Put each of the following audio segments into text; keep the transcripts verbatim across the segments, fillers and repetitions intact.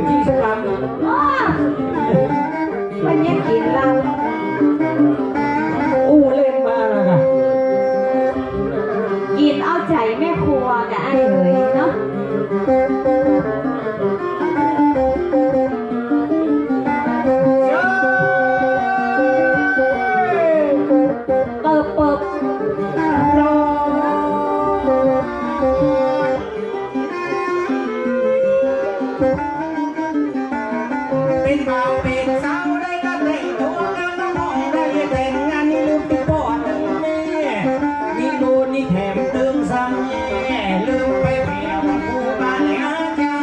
ที่สนาม อ้อ มันยังกิ๋นลำ อู้เล่นมาแล้วนะ กิ๋นเอาใจ๋แม่ครัวกับไอ้เหยเนาะ เปิบเปิบ เป๋นบ่าวเป๋นสาวได้ก็แต่งตั๋วงาม น้องได้แต่งงานนี่ลืมไปป้อตึงแม่ มีบุญนี่แถมตึงซ้ำแย่ ลืมไปแผ่วผู้บ้านอาจ๋า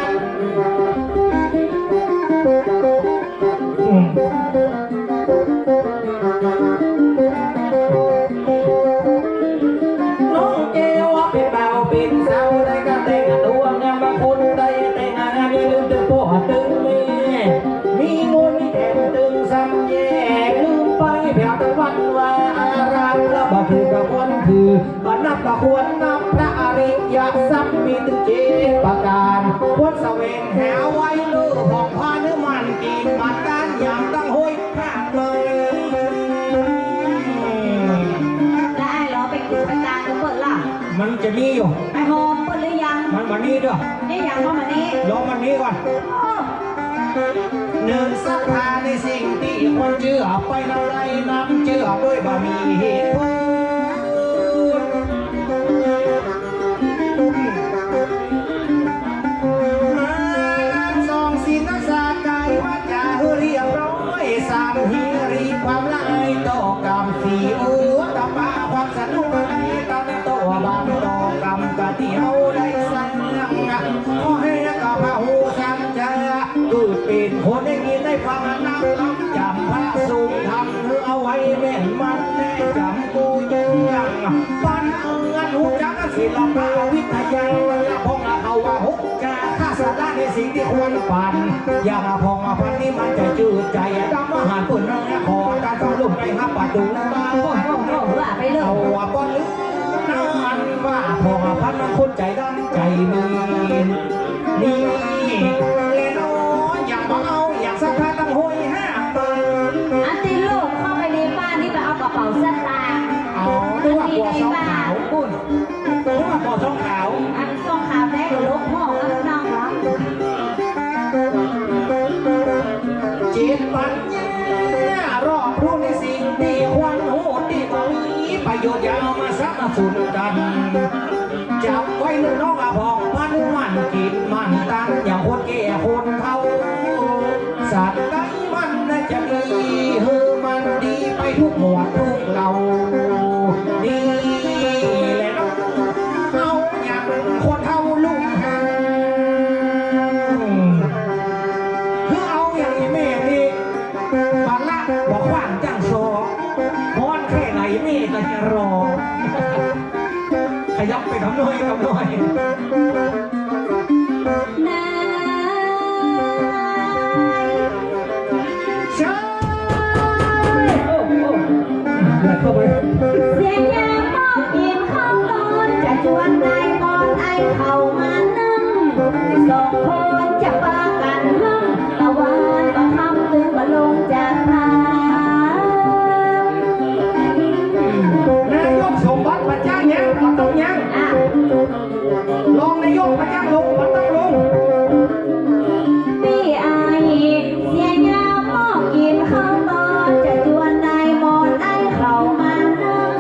รย์ อืม น้องแก้วว่าเป๋นบ่าวเป๋นสาวได้ก็แต่งตั๋วงาม บางคนได้แต่งงานนี่ลืมตึงป้อตึงแม่ มีบุญนี่แถมตึงซ้ำแย่ ลืมไปแผ่วตะวันว่าอาราม แล้วบ่ถือกับวันถือ บ่นับบ่ควรนับพระอริยะทรัพย์มีตึงเจ็ดประก๋าน ควรแสวงหาไว้เล่อผ่องพาเนื้อมันกิ๋นมันต้านอย่างตั้งห้อยภาคเลย แล้วไอ้หลอไปกิ๋นไปตางกับเปิ้นล่ะ มันจะมีอยู่ ไอ้หอมเปิ้นหรือยัง มันบ่นี้เด้อ นี่ยังว่าบ่นี้ รอมันนี้ก่อน โอ้ นึ่ง ศรัทธาในสิ่งตี้ควรเจื้อ ไปนำไหลนำเจื้อโดยบ่มีเหตุผล สอง ศีลรักษากายวาจาหื้อเรียบร้อย สาม ฮีริความละอายต่อกาม สี่ โอตตัปปะความสนุกในตำโตบางต่อกาม กะตี้เฮาได้สร้าง ขอหื้อข้าพเจ้าสัจจะ เกิดเป๋นคนได้ยินได้ฟัง นักธรรมจ๋ำพระสงฆ์ธรรม หื้อเอาไว้แม่นมั่นแน่จ๋ำ กู้เยื้องปันเอิ้นฮู้จักศิลปะวิทยา ละพ่องละเขาว่าฮกจา ข้าสาระในสิ่งตี้ควรปัน อย่างพ่องพันนี่มันจะจืดใจ๋ ดำอาหารเปิ้นนะขอการฟังลูกในฮับประตู โอ้โห ว่าไปเลย เอาว่าบ่ลืมนะอันว่าพ่องพันมันคนใจ๋ดำ ใจ๋มี นี่แหละเนาะ อย่างบ่เอา อย่างศรัทธาตั้งห้อยห้าเปิ้น อันตี้ลูกเข้าไปในบ้านนี่ไปเอากระเป๋าสตางค์ เอา นึกว่ากั๋วซองขาวปุ้น นึกว่ากั๋วซองขาว อันซองขาวแต๊กะลกห้องข้างนอกเหรอ เจ็ด ปัญญารอบรู้ในสิ่งตี้ควรฮู้ ตี้บ่มีประโยชน์ อย่าเอามาสับสนกั๋น จ๋ำไว้เน่อน้อง อะพ่องพันมันกิ๋นมันตัง อย่างคนแก่คนเฒ่า สันใดมันน่าจะดี หื้อมันดีไปทุกหมวดทุกเหล่า นี่แหละเนาะ เอาอย่างคนเฒ่าลุงหัน หื้อเอาอย่างอีแม่นี่ ภาระบ่ขว้างจั้งซอ ฮ้อนแค่ไหนแม่ก็จะรอ ขยับไปกำน้อยกำน้อย นาย ใช่ โอ้โห เดือดเข้าไป เสียยามมอบกิ๋นข้าวตอน จะจวนนายมอนไอ้เข้ามานึ่ง สองคนจะปากั๋นนึ่ง ตะวันบ่ค่ำตึงบ่ลงจากน้ำ นายกสมบัติบ่จ้างยัง บ่ต้องยัง อ่ะ รองนายกบ่จ้างลง บ่ต้องลง ปี้อ้าย เสียยามมอบกิ๋นข้าวตอน จะจวนนายมอนไอ้เข้ามานึ่ง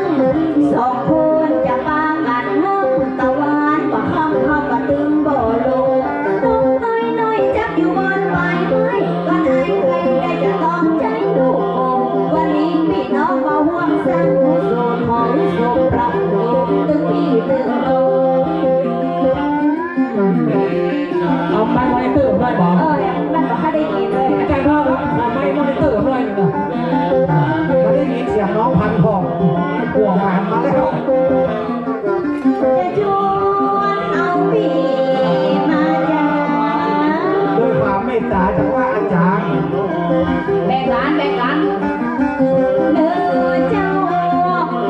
สองคนจะปากั๋นนึ่ง ตะวันบ่ค่ำเฮาก็ตึงบ่ลง นกน้อยๆ จักอยู่บนปลายไม้ ก็นายใครได้จะต้องใจ๊ลูกคง วันนี้ปี้น้องมาห่วงสัง ผู้โสดขอให้สมปรารถนา ตึงปี้ตึงน้อง เอาไมค์มอนิเตอร์ผมหน่อยบ่ เออ มันบ่ค่อยได้ยินเลย อาจ๋ารย์พ่อครับ ขอไมค์มอนิเตอร์ผมหน่อยหนึ่งนะ บ่ได้ยินเสียงน้องพันธุ์ผ่อง กั๋วหมามาแล้ว จะชวนเอาปี้มาจ้า ด้วยความเมตตาจากว่าอาจ๋ารย์ แบ่งกั๋น แบ่งกั๋น เน่อเจ้า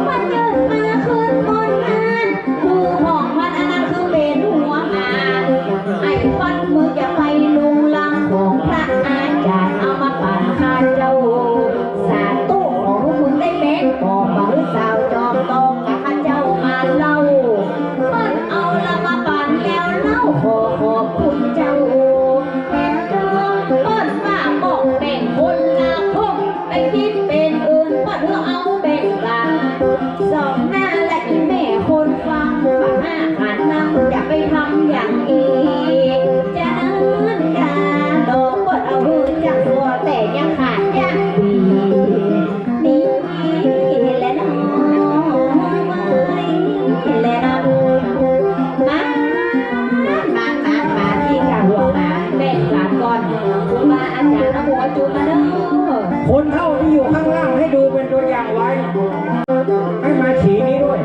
มันเยินมาขึ้นบนงาน คือห้องมันอันนั้นคือเป๋นหัวงาน ไอ้ฟันมึงจะไป คนเฒ่าตี้อยู่ข้างล่างให้ดูเป็นตัวอย่างไว้ ให้มาฉีนี้ด้วย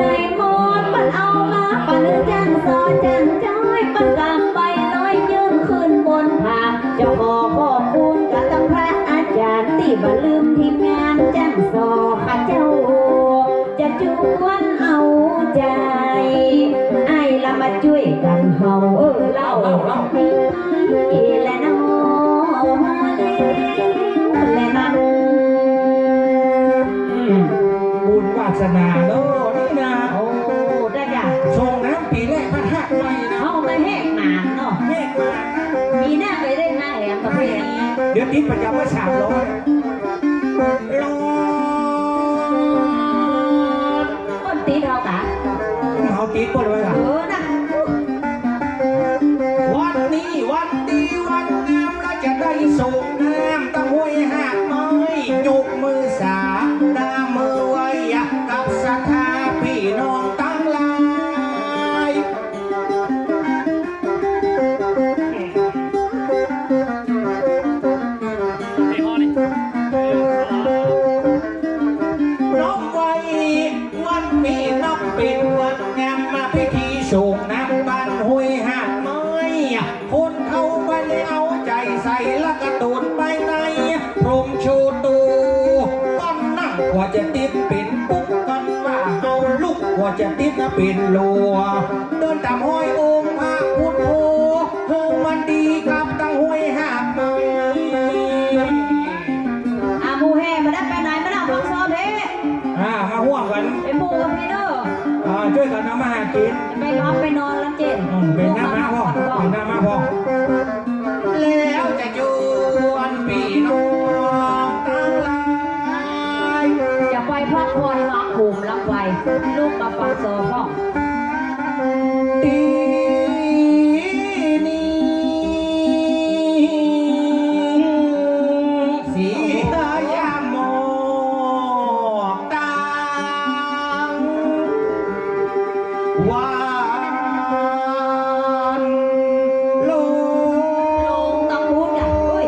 นายมอนมันเอามาปันจ้างสอจ้างจ้อย ปันกำใบลอยยื่นขึ้นบนผา เจ้าขอขอบคุณกับตังพระอาจ๋ารย์ ตี้บ่ลืมทีมงานจ้างสอข้าเจ้า จะจวนเอาใจ๋ อ้ายละมาจ้วยกั๋นเฮา เออ เล่า เล่า เล่า นี่แหละเนาะ แลนั้น บุญวาสนาเนาะนี่นะ โอ้ ได้จ้ะ ส่งน้ำปี๋แรกพระธาตุใหม่นะ เอามาแหกหมานเนาะ แหกหมาน ปี๋หน้าไปได้มาแหมประเพณี เดี๋ยวติดประจ๋ำมาสามร้อย ร้อน ก้นตี๋นเฮากะ เฮาตี๋นก้นไว้ก่อน เออ นะ วันนี้วันดีวันงาม ละจะได้ส่งน้ำตังห้วยหากไม้ ยกมือสา ตามือไหว้ กับศรัทธาปี้น้องตังหลาย น้อมไว้วันนี้นับเป๋นวันงาม มาพิธีส่งน้ำบ้านห้วยหากไม้ คนเฒ่าบ่ได้เอาใจ๋ใส่ ละกะตูนไปในพรหมโชติ ก่อนนั่งกว่าจะติดเป๋นปุ๊ก ก่อนว่าเฮาลุกกว่าจะติดเป๋นหลัว เดินต๋ามฮอยองค์พระพุทโธ หื้อมันดีกับตังห้วยหากไม้ อ่ะ หมู่แห่บ่ได้ไปไหน มานั่งฟังซอเพลง อ่า มาฮ่วมกั๋น ไปหมู่กับพี่เด้อ อ่า จ้วยกั๋นทำมาหากิ๋น ไปหลับไปนอนแล้วเจ๊ อืม เป๋นหน้าม้าพ่อง เป๋นหน้าม้าพ่อง แล้วจะจวนปี้น้องตังหลาย จะไปพักผ่อนวางภูมิลำไฟ ลุกมาฟังซอพ่อง ตี้นี่ สียามหมอกตัง วันลง ลงตะพุดอ่ะ เฮ้ย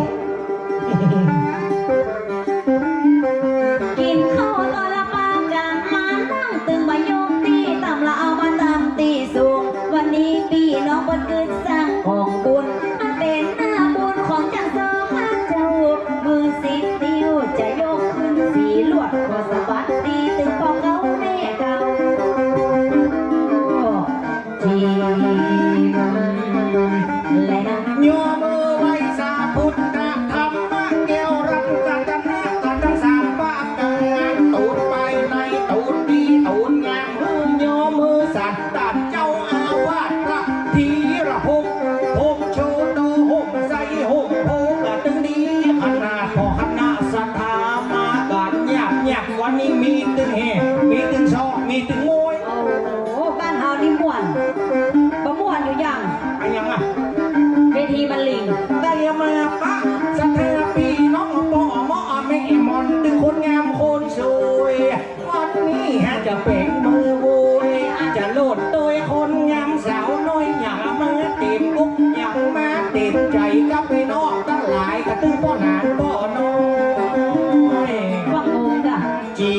กิ๋นข้าวต๋อนละปานก๋าง มานั่งตึงบ่ายกตี้ต่ำ ละเอามาตำตี้สูง วันนี้ปี้น้องเปิ้นกึ๊ดสร้างก๋องบุญ มันเป๋นหน้าบุญของจ้างสอข้าเจ้า มือสิบนิ้วจะยกขึ้นสีลวด ขอสะบัดดีตึงป้อเก๊าแม่เก๊า จีน และนะ ยกมือไหว้สาพุทธะธรรมะแก้วรัตนะ กั๋นตังสามปากั๋นงาม ตูนไปในตูนดีตูนงาม หื้อยกมือสาน ตานเจ้าอาวาสพระธีรพงษ์ พงษ์โชติ ห่มไส้ห่มโพธิ์ ตึงดีขนาด พ่อคณะศรัทธามากั๋นเยียบเยียบ วันนี้มีตึงแห่ มีตึงซอ มีตึงมวย โอ้โห บ้านเฮานี่ม่วน บ่ม่วนอยู่อย่าง อะหยังอะ เวทีมันหลิ่ง ได้มาปะศรัทธาปี้น้องป้อเมาะแม่หม่อน ตึงคนงามคนสวย วันนี้ฮะจะเป๋งมือโวย จะโลดโตยคนงามสาวน้อย อย่างมาเต๋มอก อย่างมาเต๋มใจ๋ กับปี้น้องตังหลาย กะตึงป้อหนานป้อน้อย ฟังงงจ้ะ จี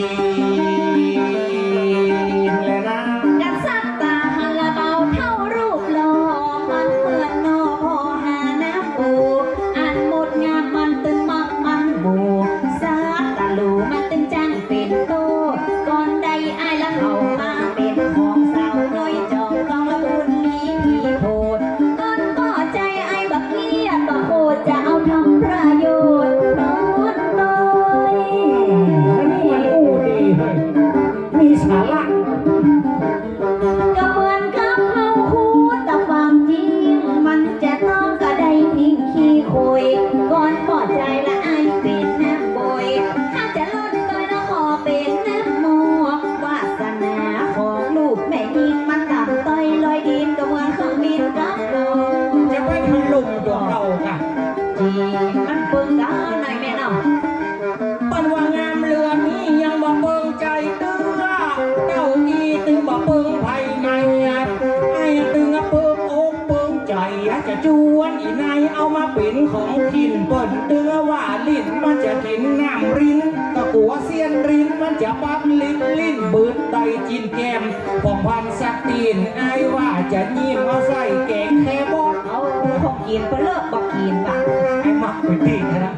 นแลนะ กษัตริย์ต๋าหันละเบาเต้ารูปหล่อ มันเหมือนหน่อพอหาน้ำปู อันงดงามมันตึงมักมันหมู่ สัตว์ตะหลู่มันตึงจ้างเป๋นโต ก่อนได้อ้ายละเข้ามาเป๋นของสาวน้อย จอมต้องละบุญมีมีโพด ก่อนป้อใจ๋ อยากจะจวนอี่นายเอามาเป๋นของกิ๋น เปิ้นเตื้อว่าลิ้นมันจะกิ๋นน้ำริ้น ก็กั๋วเสี้ยนริ้นมันจะปั๊บลิ้น ลิ้นเบิดไตจิ่นแก้ม ผ่องพรรณสักตี๋น อ้ายว่าจะยิ้มเอาใส่แกงแครอท เอาของกิ๋นไปเลิกบ่กิ๋นบ่ะ ไอ้หมักไปตี๋นนะ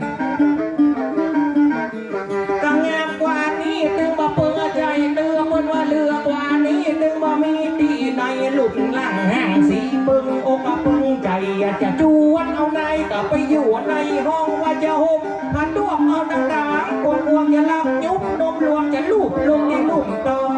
ก็งามกว่านี้ตึงบ่เปิดใจ๋ เตื้อเปิ้นว่าเหลือกว่านี้ตึงบ่มีตี้ไหน ลุ่มหลังห้างสีเปิ้ง อกเปิ้งใจ๋ อยากจะจวนเอานายก็ไปอยู่ในห้อง ว่าจะห่มผ้าต้วมเอาต่างๆ กวนกวงจะหลับยุบ นมหลวงจะลูบลงในลุ่มตอง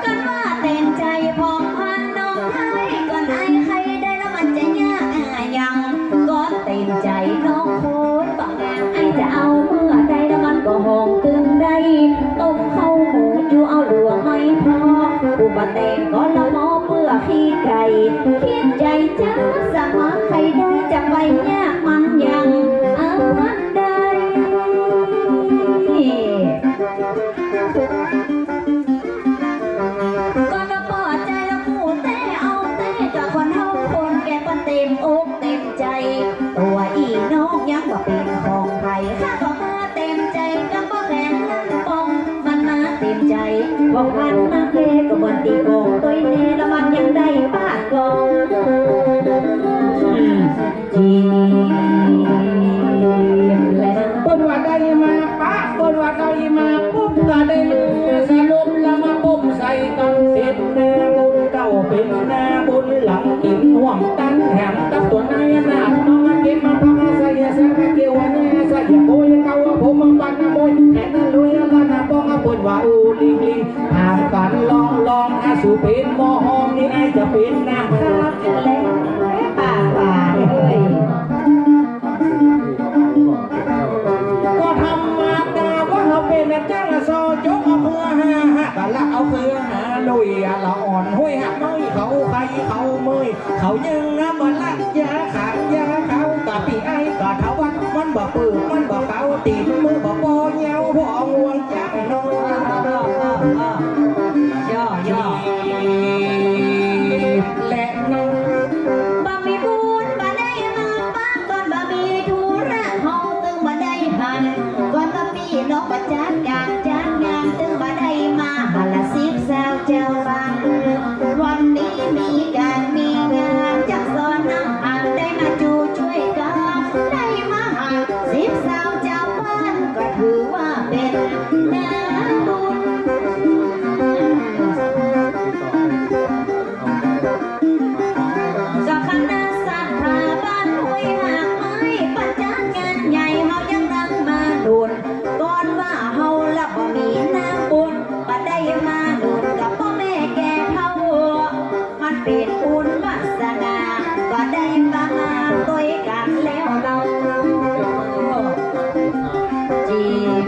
กั๋นว่าเต๋มใจ๋ผ่องพรรณน้องไห้ ก่อนไอ้ใครได้แล้วมันจะยากอะหยัง ก่อนเต๋มใจ๋น้องคนบ่งาม ไอ้จะเอาเมื่อใดแล้วมันก็ห้องตึงได้ ต้มข้าวหมูจูเอาหลวงไม่พอ ผู้บ่แต่งก็ละหมอเปื้อขี้ไก่ คิดใจ๋จักสมัครใครได้ จะไปยากมันยังอะใด ก็น่าปอใจ๋ละผู้แต๊เอาแต๊ ก็คนเฮาคนแก่เปิ้นเต๋มอกเต๋มใจ๋ ตั๋วอี่น้องยังบ่เป๋นของใผ ข้าก็มาเต๋มใจ๋ ก็บ่แข็งนั่นปอง มันมาเต๋มใจ๋ บอกมันมาแค่ก็บ่ตี้ของตวยแน่ แล้วมันยังได้ปากก่อน อืม จีบแล้ว เปิ้นว่าได้มาปะ เปิ้นว่าได้มาปุ๊บก็ได้มาสรุปแล้วมาปุ๊บใส่กั๋น เป๋นนาบุญเต้า เป๋นนาบุญหลัง กิ๋นฮ่วมตันแถมตั๊กตั๋วในนาดน้อง เก็บมาพักใส่ใส่มาเกี่ยวนาใส่โอยเก่า ผมมาปั่นมวยแถมนาลุยบ้านนาป้อง เปิ้นว่าอู้ลิงลิง ถามกั๋นลองลอง อาสูเป๋นหม้อฮอง นี่ไอ้จะเป๋นน้ำครับ แล้วป่าป่าเอ้ย ก็ธรรมดาว่าเฮาเป๋นจ้างซอจก เอาเฮือหาหัก ละเอาเฮือหาลุย อะละอ่อนห้วยหักไม้ เขาใครเขาเมย เขายังนะบ่ละยาขางยาขาว กะปี้ไอ้กะทะวัน มันบ่ปื้อมันบ่เก๋า ตี๋นมือบ่ปอเยาว์ พอง่วงจักหน่อย ย่อ ย่อ และน้อง บ่มีบุญบ่ได้มาปะ ก่อนบ่มีธุระเฮาตึงบ่ได้หัน ก่อนบ่มีนอกประจักษ์ก๋านจัดงาน ตึงบ่ได้มาหันละสิบสาวเจ้าบ้าน วันนี้มีก๋านมีงาน จักสอนนำหัน ได้มาจู้จ้วยกั๋น ได้มาหันสิบสาวเจ้าบ้าน ก็ถือว่าเป๋นนาบุญ ก็คณะศรัทธาบ้านห้วยหากไม้ ปัดจัดงานใหญ่เฮายังดังมาโดน ก่อนว่าเฮาละบ่มีนาบุญ บ่ได้มาโดนกับป้อแม่แก่เฒ่า มันเป๋นบุญวาสนา ก็ได้มาตวยกั๋นแล้วเนาะ จีบ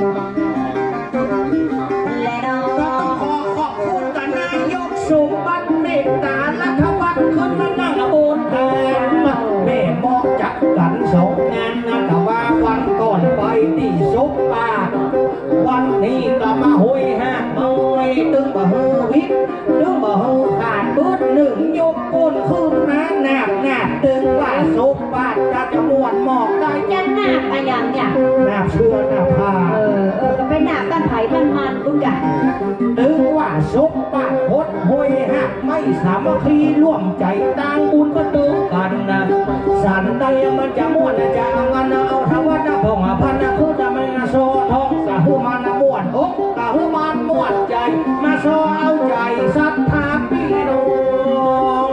และน้อง ก็ต้องขอขอบคุณกับนายกสมบัติเมตตารัฐวัฒน์ ขึ้นมานั่งบนแทน แม่เหมาะจักกั๋นสองงานนะ แต่ว่าวันก่อนไปตี้สบป้า วันนี้ก็มาห้วยหากไม้ ตึงบ่หื้อวิด ตึงบ่หื้อขาด บึดนึ่งยกก้นขึ้นมา นาบนาบ ตึงว่าสบป้าจะจะม่วนหมอกได้ จะนาบอะหยังเนี่ย นาบเสื้อนาบผ้า เออ เออ ก็ไปนาบบ้านไผบ้านมันพุ้นกะ ตึงว่าสบป้าหดห้วยหากไม้ สามัคคีร่วมใจ๋ ต่างบุญมาเติมกั๋นนะ สันใดมันจะม่วนจะเอางัน เอาทวัตนะพ่องอภันนะ คือจะมาซอทอง กะหื้อมันม่วนอก กะหื้อมันม่วนใจ๋ มาซอเอาใจ๋ศรัทธาปี้น้อง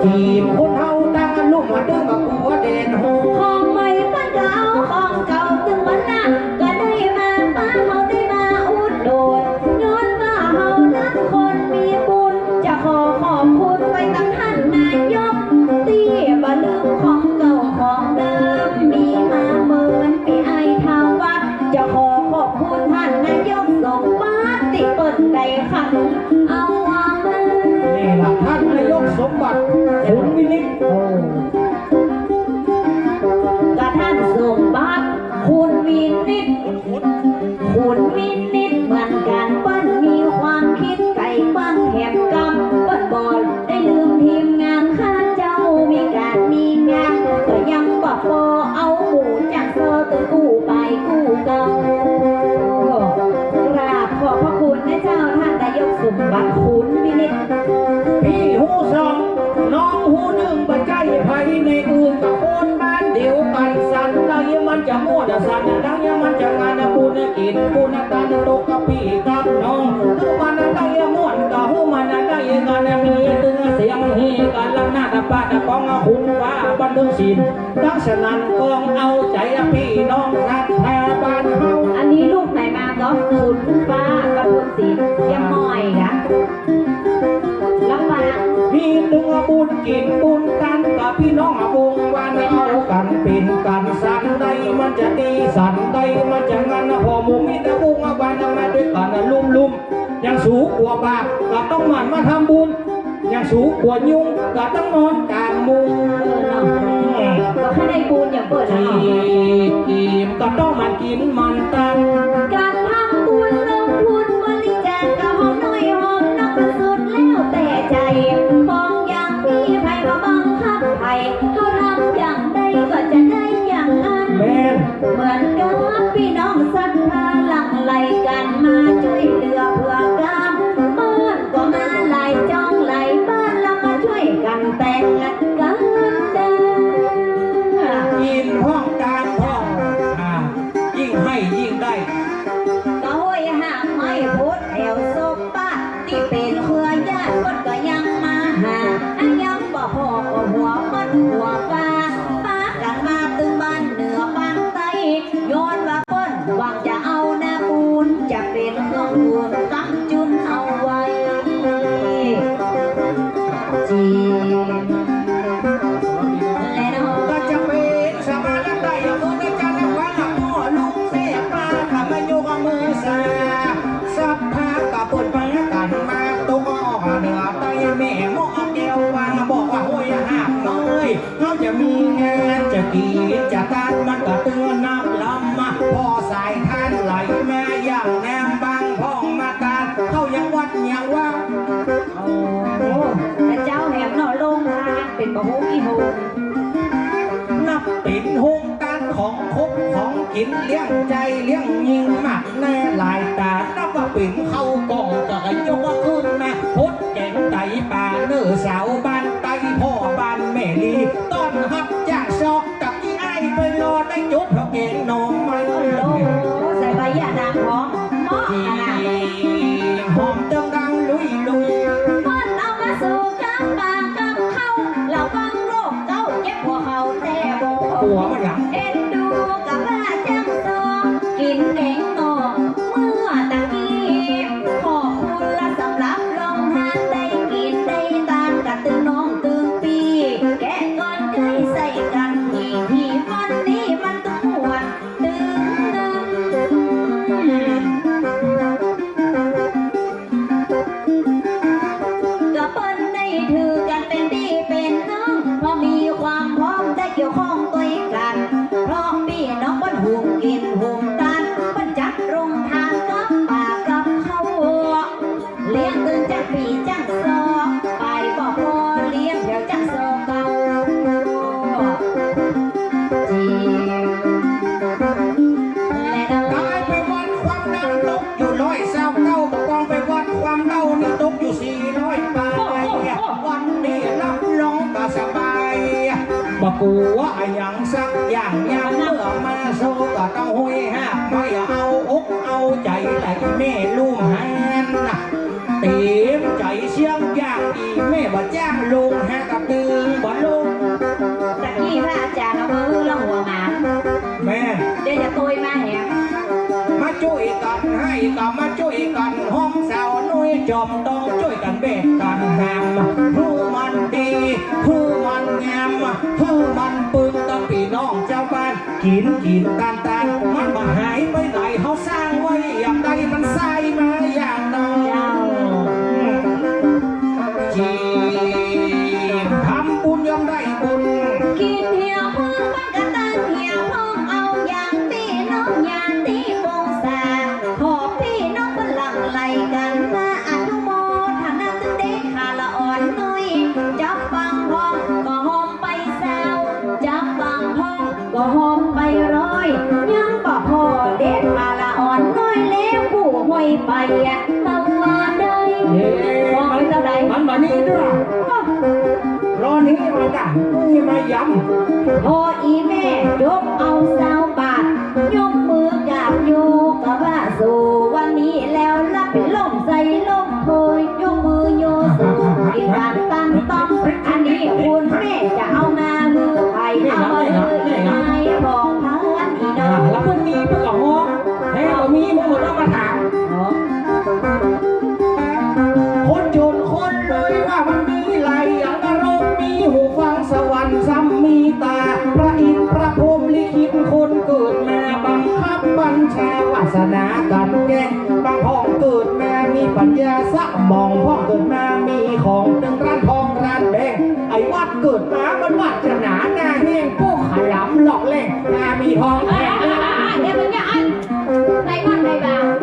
จีบคนเฮาตั้งลุ่มมาตึงมากั๋วแดนโฮ ของใหม่มันก็เอา ของเก่าตึงมันนะ ก็ได้มาปะเฮาได้มาอุดหนุน ย้อนว่าเฮานั้นคนมีบุญ จะขอขอบคุณไปตังท่านนายก ตี้บ่ลืมของเก่าของเดิม มีมาเมินปี้อ้ายทวัฒน์ จะขอขอบคุณท่านนายกสมบัติ ตี้เปิ้นได้ขันเอาว่า นี่ล่ะท่านนายกสมบัติ ขุนวินิจ โอ้ กะท่านสมบัติ ขุนวินิจ ขุนวินิจเหมือนกั๋น เปิ้นมี บัดขุนวินิจ ปี้ฮู้สอง น้องฮู้นึ่ง บ่ใจ้ใผในอื่น ก็คนบ้านเดียวกั๋น สันใดมันจะม่วน สันใดมันจะงาน บุญกิ๋นบุญตัน ตกกับปี้กับน้อง หื้อมันได้ม่วน ก็หื้อมันได้งาน มีตึงเสียงฮีกัน ละนาดปาดกอง ขุนฟ้าบันเทิงศิลป์ ดังฉะนั้นกองเอาใจ๋ปี้น้องศรัทธาบ้านเฮา อันนี้ลูกไหนมาก็ ขุนฟ้าบันเทิงศิลป์ เจียมใหม่กะ ลำบาก มีตึงบุญกิ๋นบุญตัน กับปี้น้องวงวาน เอากั๋นเป๋นกั๋น สันใดมันจะดี สันใดมันจะงาน พ่อหมู่มิตรวงวาน มาตวยกั๋นลุ่มๆ อย่างสูกั๋วบาป ก็ต้องหมั่นมาทำบุญ อย่างสูกั๋วยุง ก็ต้องนอนก๋างมุ้ง เออเนาะ ก็ให้ได้บุญอย่างเปิ้นนะเนาะ จีบก็ต้องหมั่นกิ๋นหมั่นตัน ก๋านทำบุญลงทุนบริจาค ก็หอมน้อยหอมนัก สุดแล้วแต่ใจ๋ มองอย่างนี้ใผบ่บังคับใผ เฮาทำอย่างใดก็จะได้อย่างนั้น แม่น เหมือนกับปี้น้องศรัทธาหลั่งไหลกั๋นมาจ้วยเหลือเผื่อกั๋น บ้านก็มาหลายจ้องหลายบ้าน แล้วมาจ้วยกั๋นแต่งงานกั๋นเด้อ กิ๋นพ่องตานพ่อง อ่า ยิ่งให้ยิ่งได้ ก็ห้วยหากไม้โพธิ์แถวศพป้า ตี้เป๋นเครือญาติเปิ้นก็ยังมาหา อะยังบ่ผ่อก็หัวมันหัวปา ปากั๋นมาตึงบ้านเหนือบ้านใต้ ย้อนว่าเปิ้นหวังจะเอานาปูน จะเป๋นเครื่องหนุน กำจุนเอาไว้ จีน และเนาะ ก็จะเป๋นสมาชิกได้อย่างเปิ้น อาจ๋ารย์นำพา พ่อลุงเสพา ก็มายกมือสา ศรัทธาก็เปิ้นปากั๋นมา ตกออกเหนือใต้ แม่หม้อแก้วว่า บอกว่า ห้วยหากน้อย เฮาจะมีงานจะกิ๋นจะตัน มันก็เตื้อนักลำมา พ่อสายทานไหลมา อย่างน้ำบางพ่องมาตัน เข้ายังวัดยังว่า โอ้ แต่เจ้าแหมเนาะ โฮงตานเป๋นบ่ฮู้กี่โฮง นับเป๋นโฮงตานของคบของกิ๋น เลี้ยงใจ๋เลี้ยงยิ่งมากแน่หลายต๋า นับว่าเป๋นข้าวกล่อง ก็ยกว่าขึ้นมา พดแก๋งไต๋ป๋าเน่อ สาวบ้านใต้ พ่อบ้านแม่ลี ต้อนฮับจากซอก ตะกี้อ้ายไปรอได้จุด เพราะแก๋งหน่อไม้ โอ้โห ใส่ใบยะนางหอม เหมาะขนาด หอมเติงดังลุยลุย เปิ้นเอามาสู่กับป่ากับเขา ระวังโรคเก๊า เจ็บหัวเข่าแต่บ่ หัวมันหยัง เอ็นดูกับว่าจ้างซอง กิ๋นแก๋งหน่อเมื่อตะกี้ ขอบคุณละสำหรับโฮงตาน ได้กิ๋นได้ตาน กะตึงน้องตึงปี้ แกะก่อนใก้ใส่กั๋น หี่หี่วันนี้มันต้องม่วน ตึงเงิน ก็เปิ้นได้ถือกั๋นเป๋นปี้เป๋นน้อง พอมีความพร้อมได้เกี่ยวข้องตวยกั๋น เพราะปี้น้องเปิ้นหุงกิ๋นหุงตาน เปิ้นจัดโฮงตานกับป่ากับเขา เลี้ยงตึงจ้างปี้จ้างซอ ไปบ่พอเลี้ยงแถวจ้างซอเก่า จีน ต๋ายไปวัดความดันตกอยู่ร้อยซาวเก้า บ่กองไปวัดความเล่านี่ตกอยู่สี่ร้อยปลาย วันนี้รับรองว่าสบาย บ่กั๋วอะหยังสักอย่าง ยามเมื่อมาโซก็ต้องห้วยหากไม้ เอาอกเอาใจ๋ไหลแม่ลูกหันน่ะ เต๋มใจ๋เสี้ยงอย่าง อี่แม่บ่จ้างโฮงหากะตึงบ่ลง ตะกี้พระอาจ๋ารย์เอามาหื้อละหัวหมา แม่น เดี๋ยวจะโตยมาแหม มาจ้วยกั๋นไห้ก็มาจ้วยกั๋นหอม สาวน้อยจอมต้องจ้วยกั๋นแบกกั๋นหาม หื้อมันดี หื้อมันงาม หื้อมันปึงกับปี้น้องจาวบ้าน กิ๋นกิ๋นตานตาน มันบ่หายไปไหน เฮาสร้างไว้อย่างใดมันสายมาอย่างนั้น เจ้า จีน ทำบุญย่อมได้บุญ กิ๋นเหี่ยวพ่อง มันก็ตังเหี่ยวพ่อง เอาอย่างปี้น้องญาติวงศา พ่อปี้น้องเปิ้นหลั่งไหลกั๋นมา อนุโมทนาตึงเด้อ ข้าละอ่อนน้อย จับปังพ่องก็หอมไปซาว จับปังพ่องก็หอมไปร้อย ยังบ่พอเด้อ ข้าละอ่อนน้อย แล้วกู้ห้อยไป มานี่ด้วย รอนี่มาจ้ะ นี่มาย้ำ พออีแม่ยกเอาซาวบาท ยกมือกราบโยกะว่าสู่วันนี้แล้ว ละไปล้มใส่ล้มโพย ยกมือโยสู่ อีกบาทตันต้อง อันนี้คุณแม่จะเอามาหื้อใผ เอามาหื้ออีนายผ่องพันอีน้อง แล้วเปิ้นมีเปิ้นก็ฮ้อง แท้บ่มี มึงบ่ต้องมาถาม อ๋อ คนจนคนรวยว่ามันมีหลายอย่าง นรกมีหูฟัง สวรรค์ซ้ำมีตา พระอินทร์พระพรหมลิขิตคนเกิดมา บังคับบัญชาวาสนากันแกล้ง บางพ่องเกิดมามีปัญญาสมอง พ่องเกิดมามีของตึงร้านทองร้านแบง ไอ้วัดเกิดมามันวาสนาหน้าแห้ง พวกขลำหลอกแหลก หน้ามีทองแพง เดี๋ยวมันจะอัน ในวัดในบาท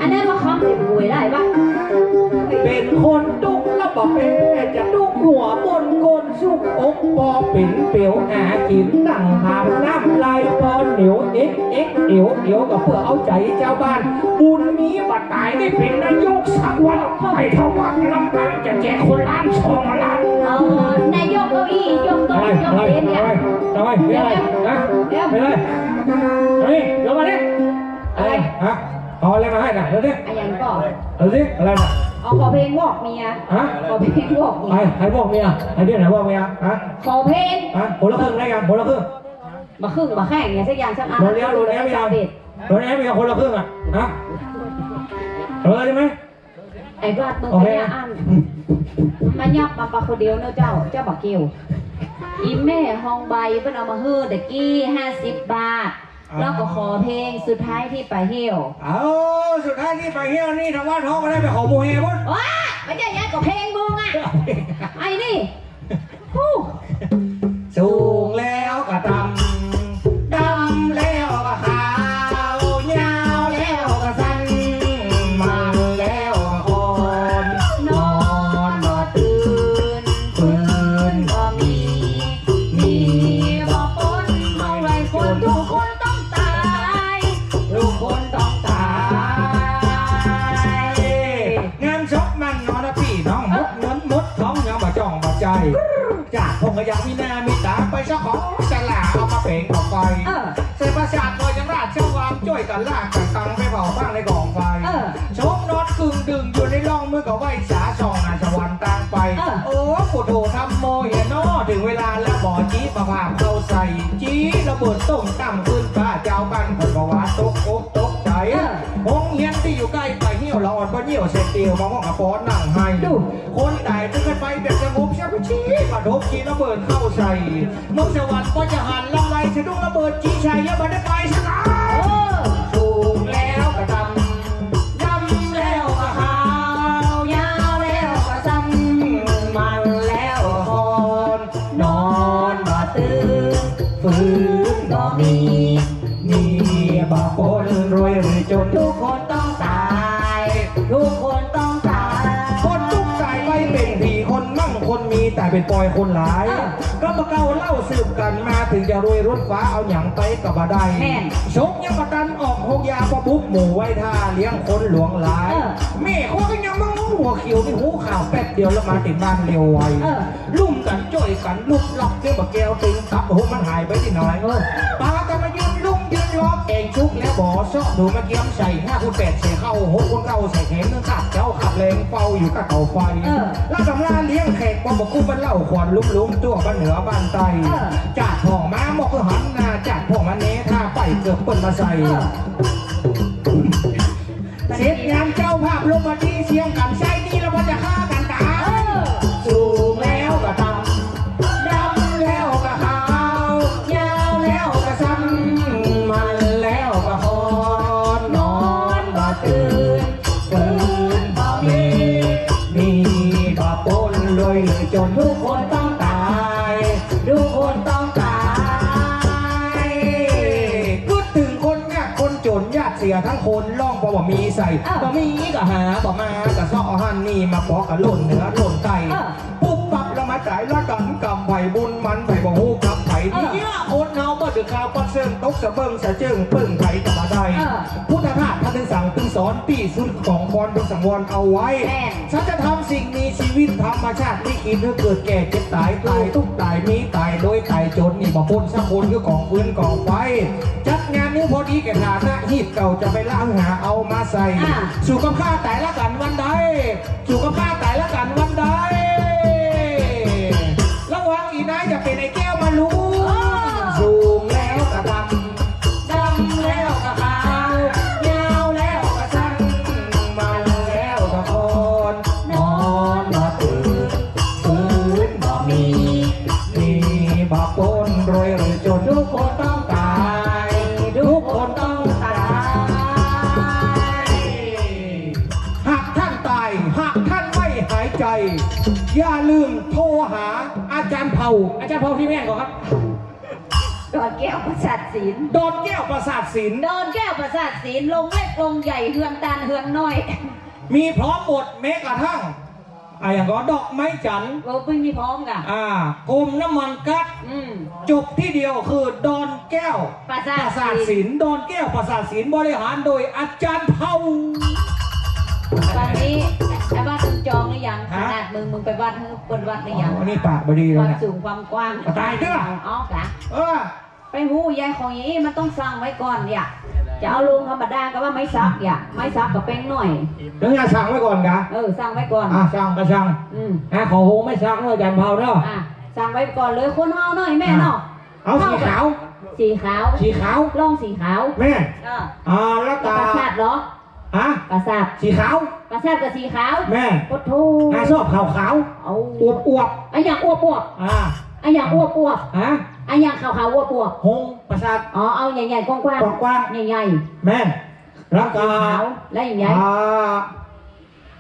อันนั้นมาค้ำเต็มหวยได้ปะ เป็นคนตุ๊กข์แล้วบ่แพ้ จะตุ๊กข์หัวบนก้นสุกอก ปอเป๋นเปียวหากิ๋นดั่งผามน้ำไหล ปอเหนียวเอ็กเอ็กเอวเอว ก็เปื้อเอาใจ๋จาวบ้าน บุญมีบ่ต๋ายได้เป๋นนายกสักวัน ไปทวัดลำปางจะแจกคนล้านสองล้าน เออ นายกเก้าอี้ ยกโต๊ะ อะไร ยก อะไร เตียงเนี่ย อะไร อะไร เป็นอะไร เดี๋ยว ฮะ เดี๋ยว เป็นอะไร เฮ้ย เดี๋ยวมาดิ อะไร ฮะ เอาอะไรมาให้น่ะ เดี๋ยวดิ อะหยังก่อ เดี๋ยวดิ อะไรน่ะ เอาขอเพลงวอกเมีย ฮะ ขอเพลงวอกเมีย ใผ ใผวอกเมีย ใผเดี๋ยวไหนวอกเมีย ฮะ ขอเพลง ฮะ คนละครึ่งได้ยัง คนละครึ่ง บ่าครึ่งบ่าแค่งเนี่ยสักอย่างสักอัน โดนแล้ว โดนแล้วยัง โดนแล้วยัง คนละครึ่งอ่ะ ฮะ เออ ใช่ไหม ไอ้บาดมึง โอเค ไปเนี่ยอัน มายับมาปะคนเดียวเนอะเจ้า เจ้าบ่าเกี่ยว อีแม่ฮองใบเปิ้นเอามาหื้อตะกี้ห้าสิบบาท อ่า แล้วก็ขอเพลงสุดท้ายที่ไปเหี่ยว เอ้า สุดท้ายที่ไปเหี่ยวนี่ ทางวัดฮ้องบ่ได้ ไปขอหมู่แห่พุ้น ว้า มันจะย้ายกับเพลงมึงอ่ะ ไอ้นี่ ฮู้ สูงแล้วก็ต่ำ ดำแล้วก็ขาว ยาวแล้วก็สั้น มันแล้วก็อ่อน นอนบ่ตื่น ฟื้นบ่มี มีบ่ปน เฮาไว้คนทุกคนต้องต๋าย ทุกคนต้องต๋าย งานศพมันนอนนะปี้น้อง หมดเงินหมดทองยังบ่จ่องบ่ใจ๋ จากพงก็ยังมีหน้ามีต๋า ไปเซาะของสลาเอามาเป๋งกับไฟ เออ ใส่ประสาทก็ยังราชวาง จ้วยกันลากกันตังไปเผาบ้างในกองไฟ เออ ศพนอนกึ่งดึ่งอยู่ในร่อง มือก็ไหว้สาส่องหาสวรรค์ตางไป เออ โอ้ พุทโธธัมโมเหียน้อ ถึงเวลาแล้วบ่อจี๊ประภาพเข้าใส่ จี๊ระเบิดตุ้มตั้มขึ้นฟ้า จาวบ้านเปิ้นก็ว่าตกอกตกใจ๋ เออ โฮงเฮียนตี้อยู่ใก้ไปเหี่ยวละอ่อน บ่เหี่ยวเสร็จเตียวมาห้องกะปอนั่งไห้ ดู คนต๋ายตึงกันไปแบบสงบ เสียไปจี๊มาทบจี๊ระเบิดเข้าใส่ เมืองสวรรค์ก็จะหันลำไร สะดุ้งระเบิดจี๊ใส่ ยังบ่ได้ไปสนาม เออ สูงแล้วก็ต่ำ ดำแล้วก็ขาว ยาวแล้วก็สั้น มันแล้วก็อ่อน นอนบ่ตื่น ฟื้นบ่มี มีบ่ปน รวยหรือจน ทุกคนต้องต๋าย ทุกคนต้องต๋าย คนตุ๊กข์ต๋ายไปเป๋นผี คนมั่งคนมีต๋ายเป๋นปอยคนหลาย เออ ก็บ่เก่าเล่าสืบกั๋นมา ถึงจะรวยล้นฟ้าเอาหยังไปก็บ่ได้ แม่น ศพยังบ่ตันออกโฮงยา ปอปุ๊บหมู่ไหว้ท่า เลี้ยงคนหลวงหลาย เออ แม่ครัวก็ยังมางง หัวเขียวมีฮู้ข่าว แป๊บเดียวแล้วมาเต็มบ้านเร็วไว เออ ลุ่มกั๋นจ้วยกั๋นลุกลับ เตี้ยบ่าแก้วตึงตับ โอ้โห มันหายไปตี้ไหน เออ ปากั๋นมายืนลุ่มยืนล้อม แกงชุกแล้วบ่อเซาะ ดูมาเกี๊ยมใส่ ห้าคูณแปดใส่เข้า หกคูณเก้าใส่แขน นึ่งขับเจ้าขับแรง เฝ้าอยู่ก้าเต๋าไฟ เออ ลาดสำราญเลี้ยงแขก ปอบ่กู้เปิ้นเหล้าขวัญ ลุ้มๆ ทั่วบ้านเหนือบ้านใต้ เออ จาดผ่องมาหมอกคือหันหน้า จาดผ่องมาเน ถ้าไปเกือบเปิ้นมาใส่ เออ เสร็จงานเจ้าภาพลงมาตี้เสียงกั๋น ใส่ตี้แล้วมันจะฆ่ากั๋นต๋าย เออ สูงแล้วก็ต่ำ ดำแล้วก็ขาว ยาวแล้วก็สั้น มันแล้วก็อ่อน นอนบ่ตื่น ฟื้นบ่มี มีบ่ปน รวยหรือจน ทุกคนต้องต๋าย ทุกคนต้องต๋าย กึ๊ดเถิงคนยากคนจน ญาติเสียทั้งคน ร้องปอบ่มีใส่ เออ บ่มีก็หาบ่มา ก็เซาะหั้นนี่มาปอกะล่นเหนือล่นใต้ เออ ปุ๊บปั๊บแล้วมาต๋ายละกั๋น กรรมใผบุญมัน ใผบ่ฮู้กรรมใผ เออ เนี่ยคนเฮาบ่ ข่าวปัดเซิงตกสะเบิงสะเจิงเปิ้งไผก็บ่ได้ เออ พุทธทาสต้านตึงสั่งตึงสอน ตี้สุดของควรพึงสังวรเอาไว้ แม่น สัจธรรมสิ่งมีชีวิต ธรรมชาติลิขิตหื้อเกิดแก่เจ็บต๋าย ต๋ายตุ๊กข์ต๋ายมีต๋ายโดยต๋ายจ๋น นี่บ่ป๊นสักคน คือกองฟืนกองไฟ จัดงานหื้อพอดีแก่ฐานะ ฮีตเก่าจะไปล้างหาเอามาใส่ อ่า สู่กับข้าต๋ายละกั๋นวันใด สู่กับข้าต๋ายละกั๋นวันใด ระวังอีนายจะเป๋นไอ้แก้วมะลุง เออ สูงแล้วก็ดำ ดำแล้วก็ขาว ยาวแล้วก็สั้น เมาแล้วก็คลอน นอนบ่ตื่น ปืนบ่มี มีบ่ป๊น รวยหรือจ๋น ทุกคนต้องต๋าย ทุกคนต้องต๋าย หากท่านตาย หากท่านไม่หายใจ อย่าลืมโทรหาอาจ๋ารย์เผ่า อาจ๋ารย์เผ่าตี้แม่นก่อครับ ดอนแก้วปราสาทศิลป์ ดอนแก้วปราสาทศิลป์ ดอนแก้วปราสาทศิลป์ โรงเล็กโรงใหญ่ เฮือนตานเฮือนน้อย มีพร้อมหมด แม้กระทั่ง อะหยังก่อ ดอกไม้จันทร์ เออ เปิ้นมีพร้อมก่ะ อ่า กรมน้ำมันก๊าซ อืม จบตี้เดียวคือดอนแก้ว ปราสาทศิลป์ ปราสาทศิลป์ ดอนแก้วปราสาทศิลป์ บริหารโดยอาจ๋ารย์เผ่า ต๋อนนี้ไอ้วัดมึงจองหรือยัง ฮะ ขนาดมึง มึงไปวัด เปิ้นวัดหรือยัง อ๋อ นี่ปากบ่ดีเลยนะ ความสูงความกว้าง ต๋ายเตื้อ เอาก่ะ เออ ไปฮู้ยายของอย่างอี้มันต้องสั่งไว้ก่อนเนี่ย จะเอาลงธรรมดาก็ว่าไม้สักเนี่ย ไม้สักกับแป้งหน่อย ต้องสั่งไว้ก่อนก่ะ เออ สั่งไว้ก่อน อ่ะ สั่งก็สั่ง อืม อ่ะ ขอโฮไม้สักเนาะ อาจ๋ารย์เผ่าเนาะ อ่ะ สั่งไว้ก่อนเลย คนเฮาเนาะ แม่เนาะ อ่ะ เอาสีขาว สีขาว สีขาว ลองสีขาว แม่ เออ อ่า แล้วก็ ปราสาทเหรอ ฮะ ปราสาท สีขาว ปราสาทก็สีขาว แม่น โอ้โธ่ อ่า ชอบขาวๆ เอา อวบๆ อะหยังอวบๆ อ่า อะหยังอวบๆ ฮะ อะหยังขาวๆ อวบๆ หงส์ปราสาท อ๋อ เอาใหญ่ๆ กว้างๆ กว้างๆ ใหญ่ๆ แม่น แล้วก็ สีขาว แล้วอย่างไง อ่า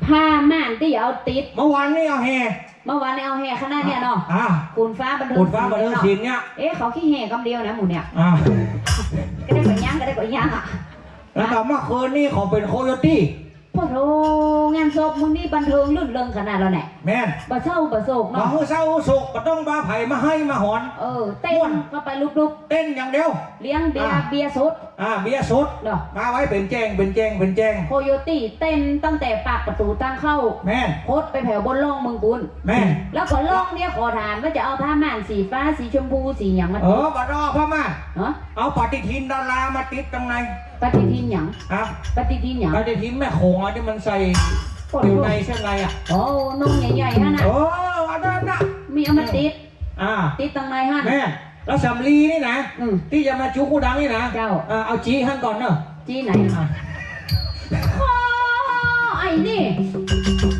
ผ้าม่านตี้เอาติด เมื่อวานนี้เอาแห่ เมื่อวานนี้เอาแห่ขนาดเนี่ยเนาะ อ่า ขุนฟ้าบันเทิง ขุนฟ้าบันเทิงศิลป์เนี่ย เอ๊ะ เขาขี้แห่กำเดียวนะหมู่เนี่ย อ่า ก็ได้ก็ยัง ก็ได้ก็ยังอะ แล้วก็เมื่อคืนนี้เขาเป๋นโคโยตี้ โอ้โธ่ งานศพมื้อนี้บันเทิงรื่นเริงขนาดแล้วแหละ แม่น บ่เศร้าบ่โศกเนาะ บ่เศร้าโศก บ่ต้องบ่าใผมาไห้มาหอน เออ เต้น ม่วน เข้าไปลุกๆ เต้นอย่างเดียว เลี้ยงเบียร์ อ่า เบียร์สด อ่า เบียร์สด เนาะ มาไว้เป๋นแจ้ง เป๋นแจ้ง เป๋นแจ้ง โคโยตี้เต้นตั้งแต่ปากประตู๋ตางเข้า แม่น โพสต์ไปแถวบนล่องเมืองปู๊น แม่น แล้วก็ล่องเนี่ยขอถามว่าจะเอาผ้าม่านสีฟ้า สีชมพู สีหยังมาติด เออ บ่ต้องเอาผ้าม่าน ฮะ เอาปฏิทินดารามาติดตังใน ปฏิทินหยัง ฮะ ปฏิทินหยัง ปฏิทินแม่โขงอะตี้มันใส่ โอ้โธ่ อยู่ในเสื้อในอะ โอ้ นงใหญ่ๆ หั่นน่ะ เออ อันนั้นน่ะ มีเอามาติด อ่า ติดตังในหั่น แม่น แล้วสำลีนี่นะ อืม ตี้จะมาจุ๊กฮูดังนี่นะ เจ้า เออ เอาจี้หั่นก่อนเนาะ จี้ไหน อ่ะ โอ้ ไอ้นี่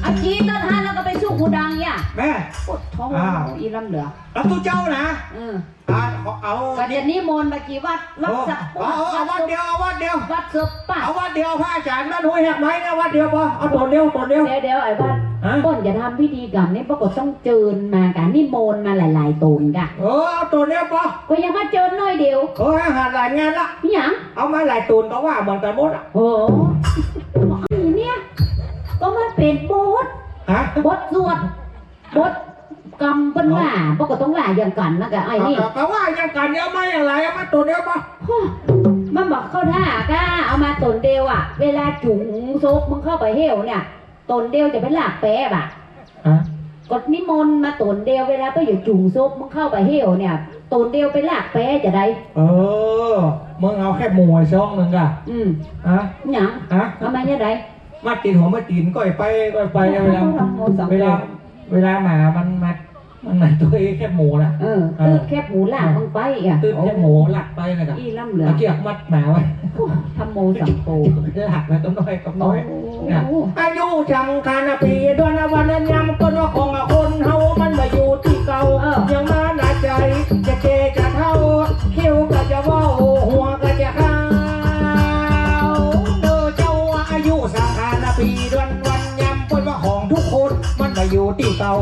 เอาจี้ตังหั่นแล้วก็ไปจุ๊กฮูดังเนี่ย แม่น โอ้โธ่ อ้าว อีล้ำเหลือ แล้วตุ๊เจ้านะ อืม อ่ะ เอา ก็จะนิมนต์มากี่วัด วัด โอ้ สะ เอา เอา เอาวัดเดียว เอาวัดเดียว วัดเกือบปะ เอาวัดเดียว พระอาจ๋ารย์วัดห้วยหักไม้เนี่ย วัดเดียวปอ เอาต๋นเดียว ต๋นเดียว เดี๋ยว เดี๋ยว ไอ้วัด ฮะ ก่อนจะทำพิธีกรรมนี่ ปะก็ต้องเจิญมาก่ะ นิมนต์มาหลายๆ ต๋นก่ะ เออ เอาต๋นเดียวปอ ก็ยังมาเจิญหน่อยเดียว เออ หาหลายงานละ หยัง เอามาหลายต๋นก็ว่าเหมือนกั๋นหมดอะ โอ้ เนี่ย ก็มันเป๋นบท ฮะ บทสวด บทกรรมเปิ้นว่า เนาะ ปะก็ต้องว่าอย่างกั๋นนะก่ะ ไอ้นี่ ก็ ก็ว่าอย่างกั๋น เอามาอย่างไร เอามาต๋นเดียวปะ โอ้ มันบ่เข้าท่าก่ะ เอามาต๋นเดียวอะ เวลาจุ๋งศพมึงเข้าไปเหี่ยวเนี่ย ต๋นเดียวจะไปลากแป๊บ่ะ ฮะ ก็นิมนต์มาต๋นเดียว เวลาไปอยู่จุ๋งศพมึงเข้าไปเหี่ยวเนี่ย ต๋นเดียวไปลากแป๊จะได้ เออ มึงเอาแคบหมูไอ้ซองหนึ่งก่ะ อืม ฮะ หยัง ฮะ เอามาเนี่ยใด มาติดหัวมาติดก้อยไป ก้อยไป เวลา ธัมโมสังโฆ เวลา เวลาหมามันมา มันมาตัวเองแคบหมูน่ะ เออ เออ ตื้นแคบหมูลากมึงไปอ่ะ ตื้นแคบหมูลากไปน่ะ อีล้ำเหลือ เอาเกียกมัดหมาไว้ โอ้ ธัมโมสังโฆ ลากแล้วก็น้อยก็น้อย โอ้ น่ะ อายุสังขารปี เดือนวันยาม ก็นอกของคนเฮามันบ่อยู่ตี้เก่า เออ ยังมาหนาใจ๋ จะแก่จะเฒ่า เขียวก็จะเว้า หัวก็จะขาว เด้อเจ้า อายุสังขารปี เดือนวันยาม เปิ้นว่าของทุกคนมันบ่อยู่ตี้เก่า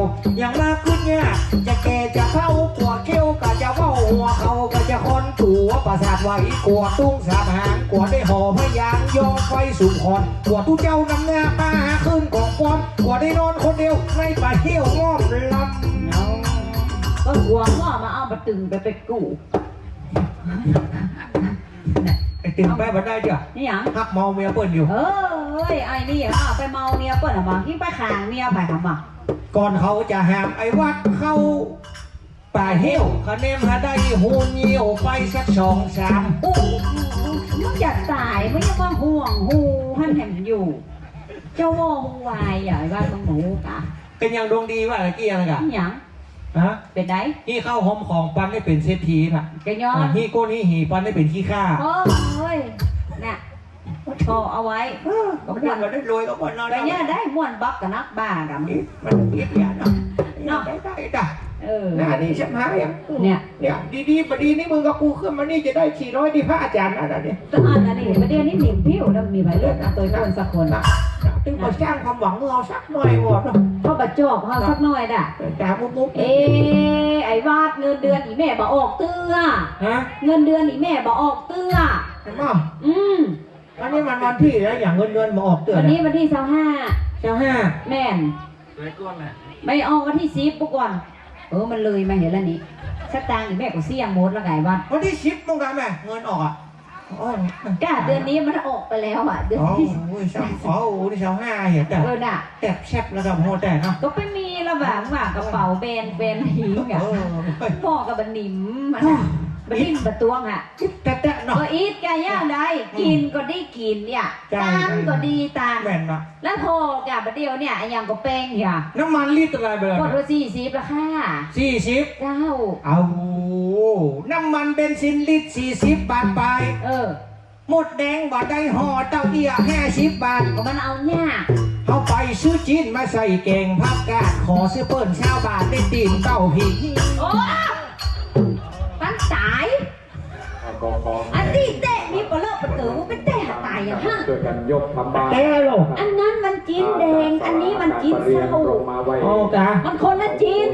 ยังมาขึ้นเนี่ย จะแก่จะเฒ่า กั๋วเขียวก็จะเว้า หัวเขาก็จะคอน ตั๋วประสาทไหว กั๋วตุ้งสามหาง กั๋วได้ห่อพยางค์ ย้อมไฟสุมขอน กั๋วตุ๊เจ้านำหน้ามาหาขึ้นของปอน กั๋วได้นอนคนเดียว ในป่าเที่ยวงอมลำ ก็กั๋วงอมมาเอามาตึงไปไปกู้ ไอ้ตึงไปบ่ได้เจ้า นี่หยัง ฮักเมาเมียเปิ้นอยู่ เอ้ย ไอ้นี่หาไปเมาเมียเปิ้นหามา ยิ่งไปข่างเมียไปหามา ก่อนเขาจะหามไอ้วัดเข้าป่าเหี้ยว คะแนนหาได้ฮูเยี่ยวไปสักสองสาม อู้ อู้ อู้ อู้ มึงอยากต๋าย มึงยังมาห่วงฮูหั้นแหมอยู่ เจ้าว่าฮูวาย อย่าว่าตรงหนูกะ เป๋นหยังดวงดีวะ ตะกี้อะกะ หยัง ฮะ เป๋นได ฮี่ข้าวหอมของปันได้เป๋นเศรษฐีน่ะ กะย้อน อ่ะ ฮี่โก้นฮี่หีปันได้เป๋นขี้ข้า โอ้ย น่ะ พอเอาไว้ เออ มันยังบ่ได้รวยก็บ่นอน กะเนี่ยได้ม่วนบักกะนักบ้าดำ มันอิดอย่างเนาะ เนาะ ได้ ได้ ได้ เออ หน้านี่ใช่ไหมอ่ะ เนี่ย เนี่ย ดีๆ บ่ดีนี่มึงกับกูขึ้นมานี่จะได้สี่ร้อยที่พระอาจารย์นะเนี่ย แต่อันนั้นนี่ ประเดี๋ยวนี้หนิมผิวแล้วมีใบเลือดนะ ตัวคนสักคน นะ นะ ตึงมาสร้างความหวังเมื่อเอาสักหน่อยหมดเนาะ เขาบ่จอบเอาสักหน่อยด่ะ จ๋ามุกๆ เอ๊ะ ไอ้วาด เงินเดือนอี่แม่บ่ออกเตื้อ ฮะ เงินเดือนอี่แม่บ่ออกเตื้อ เห็นป่ะ อืม อันนี้มันวันตี้แล้ว อย่างเงินเดือนบ่ออกเตื้อ วันนี้วันตี้ซาวห้า ซาวห้า แม่น ไม่ออกวันตี้สิบปุ๊กวัน เออ มันเลยมาเหียแล้วนี่ สตางค์อี่แม่ก็เสี้ยงหมดแล้วไงวะ วันตี้สิบปุ๊กวันแม่ เงินออกอ่ะ อ๋อ จ้า เดือนนี้มันออกไปแล้วอ่ะ เดือนตี้ อ๋อ โอ้ย ซาว อ๋อ โอ้ นี่ซาวห้าเหียจ้ะ เออ น่ะ แตบแซบแล้วก็โหแตกเนาะ ก็ไปมีละบ่า ว่ากระเป๋าแบรนด์ แบรนด์หิงอ่ะ เออ หม้อกับบ่าหนิมมันอ่ะ บ่าหนิมบ่าตวงอ่ะ อิดแต๊ๆ เนาะ ก็อิดกะอย่างใด อืม กิ๋นก็ดีกิ๋นเนี่ย ใช่ ตานก็ดีตาน แม่นเนาะ แล้วพอกะบ่าเดี่ยวเนี่ย อะหยังก็แปงเหีย น้ำมันลิตรเต้าใดบ่า หมดว่าสี่สิบละค่ะ สี่สิบ เจ้า เอา น้ำมันเบนซินลิตรสี่สิบบาทไป เออ มดแดงบ่าได้ห่อเต้าเอี้ยห้าสิบบาท มันเอาเนี่ย เอาไปซื้อจิ๊นมาใส่แก๋งผักกาด ขอซื้อเปิ้นซาวบาทได้ตี๋นเต้าผิง โอ้ ปันต๋าย อันตี้เต๊ะมีปะเลอะปะเต๋อ ไปเต๊ะหาต๋ายอย่างฮะ ช่วยกันยกทำบ้าน เต๊ะลูก อันนั้นมันจิ๊นแดง อันนี้มันจิ๊นเศร้า โอ้กะ มันคนละจิ๊น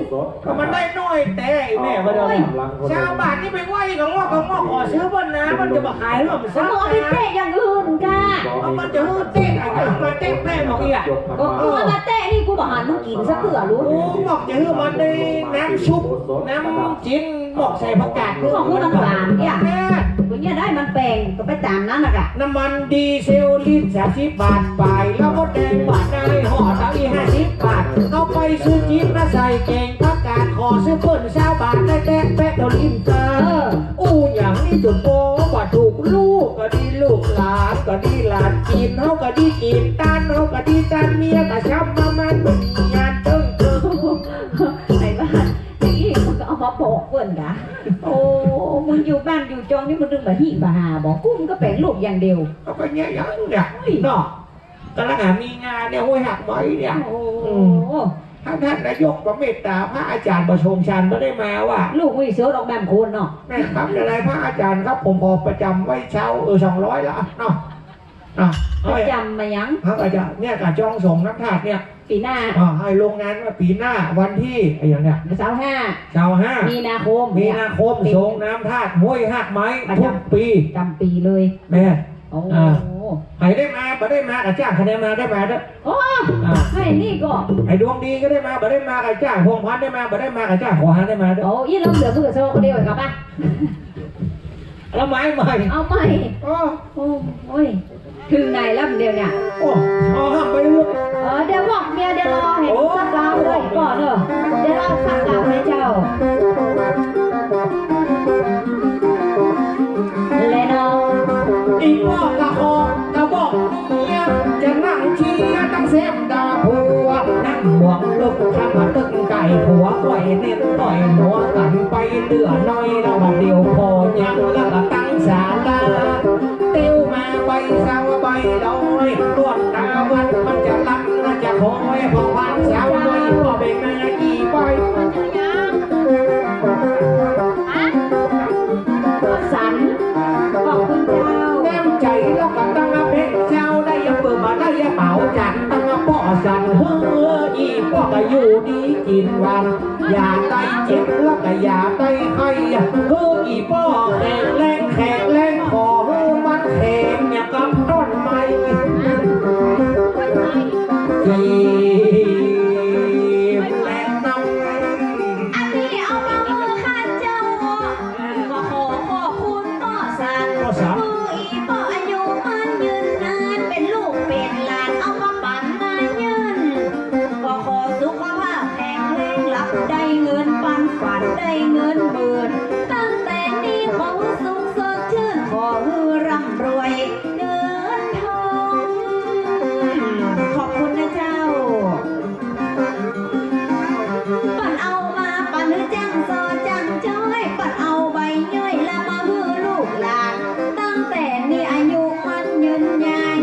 ก็มันได้น้อยแต๊ ไอ้แม่ว่าเดี๋ยวนี้ โอ้ย ซาวบาทนี่ไปไหว้กะงอกกะงอก ขอซื้อเปิ้นนะ มันจะมาขายเรื่องมันซะ เอาไปเต๊ะอย่างอื่นกะ เอามันจะหื้อเต๊ะอะไร มาเต๊ะแป้งหรอกอีกอ่ะ ก็กูเอามาเต๊ะนี่กูบ่หันมึงกิ๋นสักเตื้อลูก โอ้ บอกจะหื้อมันได้น้ำซุป น้ำจิ๊น บอกใส่ผักกาด บอกหื้อมันหวานเนี่ย แม่ กูเนี่ยได้มันแปง ก็ไปต๋ามนั้นน่ะกะ น้ำมันดีเซลลิตรสามสิบบาทไป แล้วมดแดงบ่าได้ห่อเต้าอี้ห้าสิบบาท เอาไปซื้อจิ๊นมาใส่แก๋งผักกาด ขอซื้อเปิ้นซาวบาทได้แต๊แป๊ะเต้าลิ้นตา เออ อู้อย่างนี้จนโปว่าถูกลูกก็ดี ลูกหลานก็ดี หลานกิ๋นเฮาก็ดีกิ๋น ตานเฮาก็ดีตาน เมียก็ช้ำมามันมีงานเติ่งเติ่ง ไอ้บ้า นี่มึงก็เอามาบอกเปิ้นกะ โอ้ มึงอยู่บ้านอยู่จองนี่มึงดึงบ่าหิ้งบ่าหาบอก กูมันก็แป๋งลูกอย่างเดียว เอาไปเนี่ยอย่างเนี่ย เฮ้ย เนาะ กำลังหามีงานเนี่ย ห้วยหักใบเนี่ย โอ้ อืม ท่าน ท่านนายกก็เมตต๋า พระอาจ๋ารย์ประชงชันก็ได้มาว่า ลูกวิเศษออกแบบคนเนาะ แม่ครับ อะไรพระอาจ๋ารย์ครับ ผมขอประจำไว้เช้า เออ สองร้อยละเนาะ อ่ะ ประจำมายัง ครับ อาจ๋ารย์ เนี่ย กะจ้องสงน้ำธาตุเนี่ย ปี๋หน้า อ่า หื้อลงงานว่าปี๋หน้า วันตี้ ไอ้อย่างเนี้ย ซาวห้า ซาวห้า มีนาคม มีนาคม ปี๋ สงน้ำธาตุ ห้วยหักใบ ประจำ ทุกปี๋ ประจำปี๋เลย แม่ โอ้ อ่า ใผได้มา บ่ได้มา กะจ้าง ใผได้มา ได้มาเต๊อะ โอ้ อ่า ไอ้นี่ก็ ไอ้ดวงดีก็ได้มา บ่ได้มา กะจ้าง พงษ์พันธุ์ได้มา บ่ได้มา กะจ้าง ขอหาได้มาเต๊อะ โอ้ อี้ลำเหลือเผื่อโชคเดียวกับปะ เอาใหม่ ใหม่ เอาใหม่ โอ้ โอ้ย เถิงไหนละเดี๋ยวเนี่ย โอ้ เอาห้ามไปเรื่อย เออ เดี๋ยวบอกเมีย เดี๋ยวรอเห็น โอ้ สักลาวเลยก่อนเนอะ เดี๋ยวรอสักลาวให้เจ้า แลเนาะ อีกบอกกะขอกะบอกเมีย จะนั่งเชียร์ตั้งแซมด่าผัว นั่งหมวกลุกทำมาตึงไก่ผัว ปล่อยเน้นต่อยหัวกั๋นไปเหลือน้อย แล้วมาเดี๋ยวพอยังแล้วก็ตั้งศาลา เตียวมาใบเสาใบดอย ตรวจตาวันมันจะรับมันจะคอย พอวันเสาร์น้อยพ่อแม่มากี่ใบ สัน ขอบคุณเจ้า น้ำใจ๋แล้วก็ตั้งเป๊กเจ้า ได้ยังเปิดมาได้ยังเหมาจัด ตั้งป้อสัน เฮ้อ อีป้อก็อยู่ดีกิ๋นหวาน อย่าได้เจ็บแล้วก็อย่าได้ไข้ หื้ออี่ป้อแข็งแรงแข็งแรง ขอหื้อมันแข็งอย่างกับต้นไม้ จีบแลนำ อันนี้เอามาเมื่อข้าเจ้า ก็ขอขอบคุณ เงินหมื่น ตั้งแต่นี้ขอหื้อสุขสดชื่น ขอหื้อร่ำรวยเงินทอง ขอบคุณนะเจ้า ปันเอามาปันหื้อจ้างซอจ้างจ้อย ปันเอาใบย่อยละมาหื้อลูกหลาน ตั้งแต่นี้อายุมั่นยืนยาว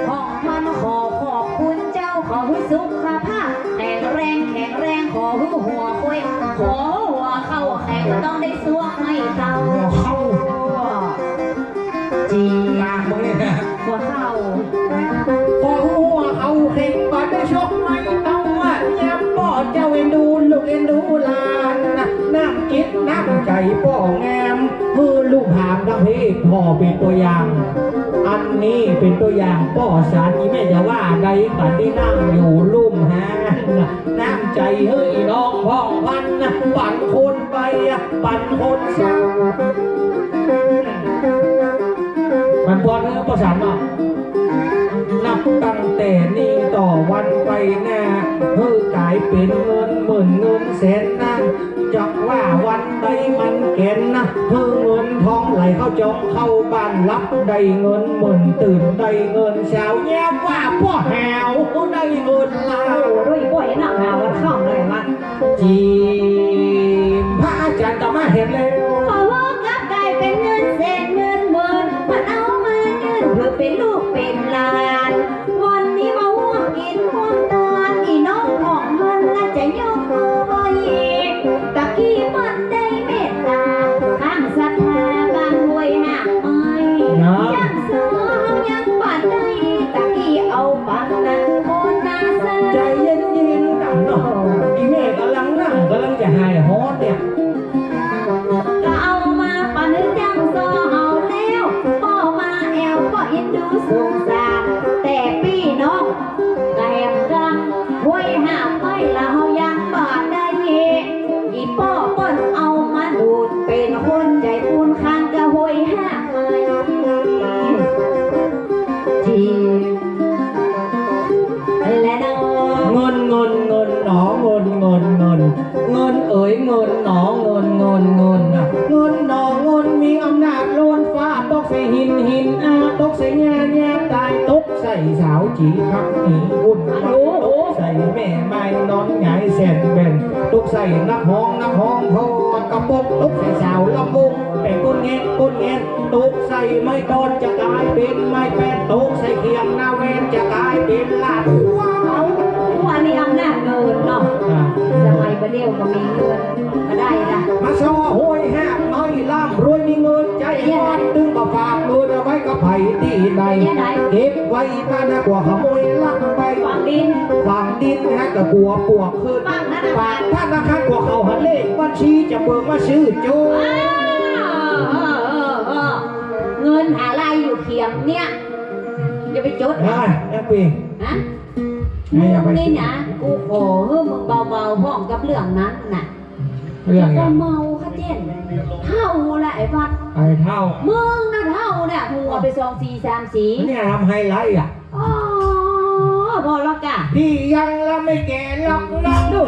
ของมันขอขอบคุณเจ้า ขอหื้อสุขภาพแข็งแรง แข็งแรง ขอหื้อหัวควย ขอหัวเข่าแข็ง บ่ต้องได้ซวกไม้เท้า หัวเข่า จี ปากมึงเนี่ยนะ หัวเข่า ขอหื้อหัวเข่าแข็ง บ่ได้ซวกไม้เท้า ว่าแย้มป้อเจ้าเอ็นดูลูกเอ็นดูหลานนะ น้ำจิตน้ำใจ๋ป้องาม หื้อลูกหลานทั้งเพศพ่อเป๋นตั๋วอย่าง อันนี้เป๋นตั๋วอย่างป้อสาร อีแม่จะว่าใดกั๋นตี้นั่งอยู่ลุ่มฮะ น้ำใจ๋หื้ออีน้องพ่องพันธุ์ ปันคนไป ปันคนสาม ปันปอนเนอะป้อสารเนาะ นับตั้งแต่นี้ต่อวันไปหน้า หื้อก๋ายเป๋นเงินหมื่นเงินแสนนะ จักว่าวันใดมันแก่นนะ หื้อเงินทองไหลเข้าจ๊องเข้าบ้าน หลับได้เงินหมื่น ตื่นได้เงินเช้า แย้มว่าป้อหาวได้เงินล้าน โอ้โห ด้วยป้อเห็นหน้าหาวันค่ำเลยนะ จีม พระอาจ๋ารย์ก็มาเห็นแล้ว ขอหื้อกลับก๋ายเป๋นเงินแสนเงินหมื่น มันเอามายื่นเปื้อเป๋นลูกเป๋นหลาน วันนี้มาฮ่วมกิ๋นฮ่วมตาน อีน้องของมันละจะยกมือไหว้ ตะกี้มันได้เมตต๋า ข้างศรัทธาบ้านห้วยหาดไม้ เนาะ ยังสองยังบ่ได้ ตะกี้เอาปันนั้นคนนาซะ ใจ๋เย็นๆ ก่อนเนาะ อีแม่ก่ำลังนั่ง ก่ำลังจะหายฮ้อนเนี่ย ก็เอามาปันหื้อจ้างซอเฮาแล้ว ป้อมาแอ่วป้อเอ็นดูสงสาร แต่ปี้น้องก็แหมกำห้วยหาดไม้ละเฮายังบ่ได้ อีป้อเปิ้นเอามาดูด เป๋นคนใจ๋บุญข้างกะห้วยหาดไม้ จี และเนาะ เงิน เงิน เงินหนอ เงิน เงิน เงิน เงินเอ๋ย เงินหนอ เงิน เงิน เงินน่ะ เงินหนอ เงินมีอำนาจล้นฟ้า ตกใส่หิน หินอาบ ตกใส่หญ้า หญ้าต๋าย ตกใส่สาวจี๋ พักหนีวุ่นวาย โอ้โห ตกใส่แม่ไม้นอนหงายแส่นแบ่น ตกใส่นักฮ้อง นักฮ้องถอดกระโปรง ตกใส่สาวลำวง เป๋นก้นแงน ก้นแงน ตกใส่ไม้ดอนจะก๋ายเป๋นไม้แป้น ตกใส่เขียงนาแวนจะก๋ายเป๋นลาด ว้าว อันนี้อำนาจเงินเนาะ อ่า สมัยบ่าเดี่ยวก็มีเงินก็ได้ละ มาซอห้วยหาดไม้ ร่ำรวยมีเงินใจ๊ เนี่ย ตึงบ่ฝากเงินเอาไว้กับใผตี้ใด เนี่ยไหน เก็บไว้ต้านหน้ากลัวขโมยลักไป ฝังดิน ฝังดินฮะ ก็กลัวปลวกขึ้น ฝากธนาคาร ฝากธนาคารกลัวเขาหันเลขบัญชีจะเบิกมาซื้อโจ๊ก อ้าว เออ เออ เออ เออ เงินอะไรอยู่เขียงเนี่ย อย่าไปจด อ่า แอปปี้ ฮะ ไม่อยากไป มึงนี่นะ กูขอหื้อมึงเบาๆ พ้องกับเรื่องนั้นน่ะ เรื่องหยัง จะก็เมาขะเจ๊น เฒ่าละไอ้วัด ไอ้เฒ่า มึงน่ะเฒ่าน่ะ หัวไปสองสีสามสี เนี่ยทำไฮไลท์อ่ะ อ๋อ พอแล้วกะ พี่ยังละไม่แก่หรอกน้อง ดู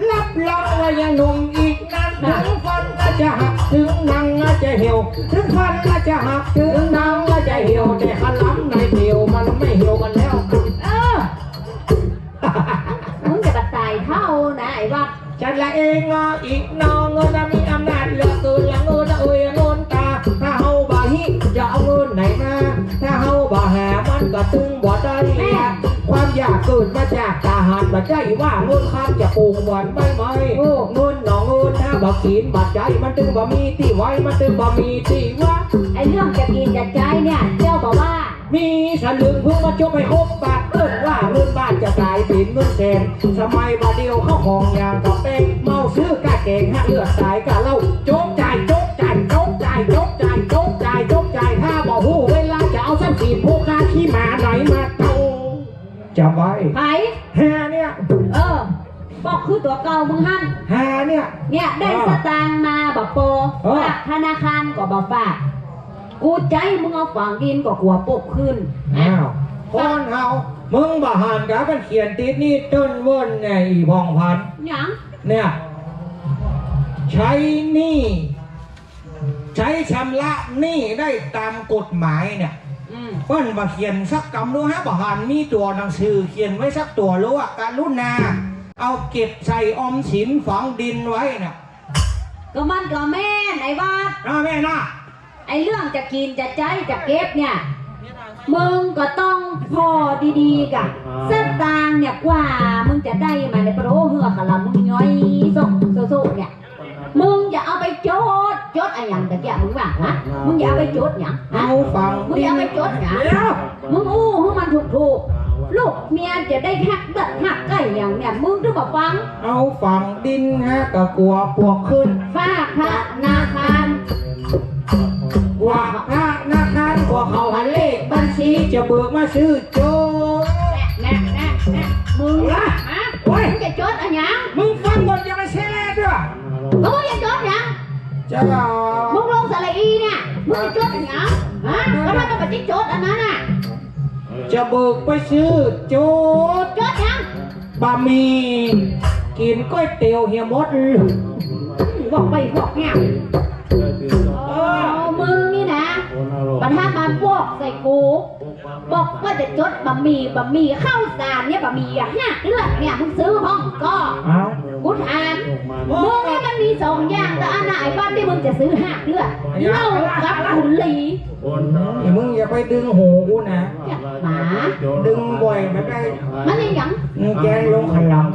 รับรองว่ายังหนุ่มอีกนาน นะ ถึงฟันละจะหัก ถึงหนังละจะเหี่ยว ถึงฟันละจะหัก ถึงหนังละจะเหี่ยว แต่ขะลำในเหี่ยวมันไม่เหี่ยวกันแล้ว เออ มึงจะกระต่ายเฒ่านะไอ้วัด จัดละเองอ่ะ อีกน้องเงินน่ะมีอำนาจเหลือเกิน ละเงินน่ะเอ่ยเงินต๋า ถ้าเฮาบ่ฮี้จะเอาเงินไหนมา ถ้าเฮาบ่หามันก็ตึงบ่ได้ แม่ ความอยากเกิดมาจากทหาร บ่ใจ้ว่าเงินคำจะปลูกเหมือนใบไม้ โอ้ เงินหนอเงิน ถ้าบ่กิ๋นบ่ใจ๊ มันตึงบ่มีตี้ไว้ มันตึงบ่มีตี้ว่า ไอ้เรื่องจะกิ๋นจะใจ๊เนี่ย เจ้าบอกว่า มีสลึงเพิ่งมาจบให้ครบปาก เอิ้นว่าเงินบาทจะก๋ายเป๋นเงินแสน สมัยบ่าเดี่ยวเข้าของอย่างกับแป้ง เมาซื้อก้าแก๋ง หากเลือดต๋ายก้าเหล้า โจ๊กจ่าย โจ๊กจ่าย โจ๊กจ่าย โจ๊กจ่าย โจ๊กจ่าย โจ๊กจ่าย ถ้าบ่ฮู้เวลาจะเอาทรัพย์สินผู้ค้าขี้หมาไหนมาเต้า จ๋ำไว้ ไผ หาเนี่ย เออ บอกคือตั๋วเก่ามึงหั้น หาเนี่ย เนี่ย ได้ เออ สตางค์มาบ่ปอ เออ ฝากธนาคารก็บ่ฝาก กูใจ๊มึงเอาฝังดินก็กลัวปกขึ้น อ้าว คนเฮา มึงบ่หันกะมันเขียนติดนี่ต้นว่นไง อีพ่องพันธุ์ หยัง เนี่ย ใช้หนี้ ใช้ชำระหนี้ได้ตามกฎหมายเนี่ย อืม เปิ้นบ่เขียนสักกำดูฮะ บ่หันมีตั๋วหนังสือเขียนไว้สักตั๋วเลยว่า กรุณาเอาเก็บใส่ออมสินฝังดินไว้น่ะ ก็มันก็แม่นไอ้บาส นะแม่นะ ไอ้เรื่องจะกิ๋นจะใจ๊จะเก็บเนี่ย มึงก็ต้องผ่อดีๆ ก่ะ สตางค์เนี่ยกว่ามึงจะได้มาเนี่ย ปะโถเฮือกะลำมึงย้อยโซะโซะเนี่ย มึงอย่าเอาไปจด จดอะหยังตะเกียะมึงว่า ฮะ มึงอย่าเอาไปจดหยัง ฮะ เอาฝัง มึงอย่าเอาไปจดหยัง เดี๋ยว มึงอู้หื้อมันถูกๆ ลูกเมียจะได้ฮักเลือดฮักใก้หยังเนี่ย มึงต้องมาฟัง เอาฝังดินฮะ ก็กลัวปลวกขึ้น ฝากธนาคาร ฝากธนาคาร กลัวเขาหันเลขบัญชี จะเบิกมาซื้อโจ๊ก แน่ แน่ แน่ มึง ละ ฮะ โอ้ย มึงจะจดอะหยัง มึงฟังก่อน อย่าไปแช่ด้วย ก็มึงจะจดหยัง จะ มึงลงสระอีเนี่ย มึงจะจดอะหยัง ฮะ ก็มันเป็นปฏิจดอันนั้นน่ะ จะเบิกไปซื้อโจ๊ก โจ๊กหยัง บะหมี่ กิ๋นก๋วยเตี๋ยวเหียหมด บอกไปบอกเนี่ย เออ มึงนี่นะ บัดถ้ามาบอกใส่กู บอกว่าจะจดบะหมี่ บะหมี่ข้าวสารเนี่ย บะหมี่อะฮักเลือดเนี่ย มึงซื้อห้องก็ เอ้า กูถาม มึงเนี่ยมันมีสองอย่าง แต่อันไหนบ้างที่มึงจะซื้อฮักเลือด เหล้ากับบุหรี่ นี่มึงอย่าไปดึงหูกูนะ หมา ดึงบ่อยไม่ได้ มันยังหยัง มึงแกลงขันหลัง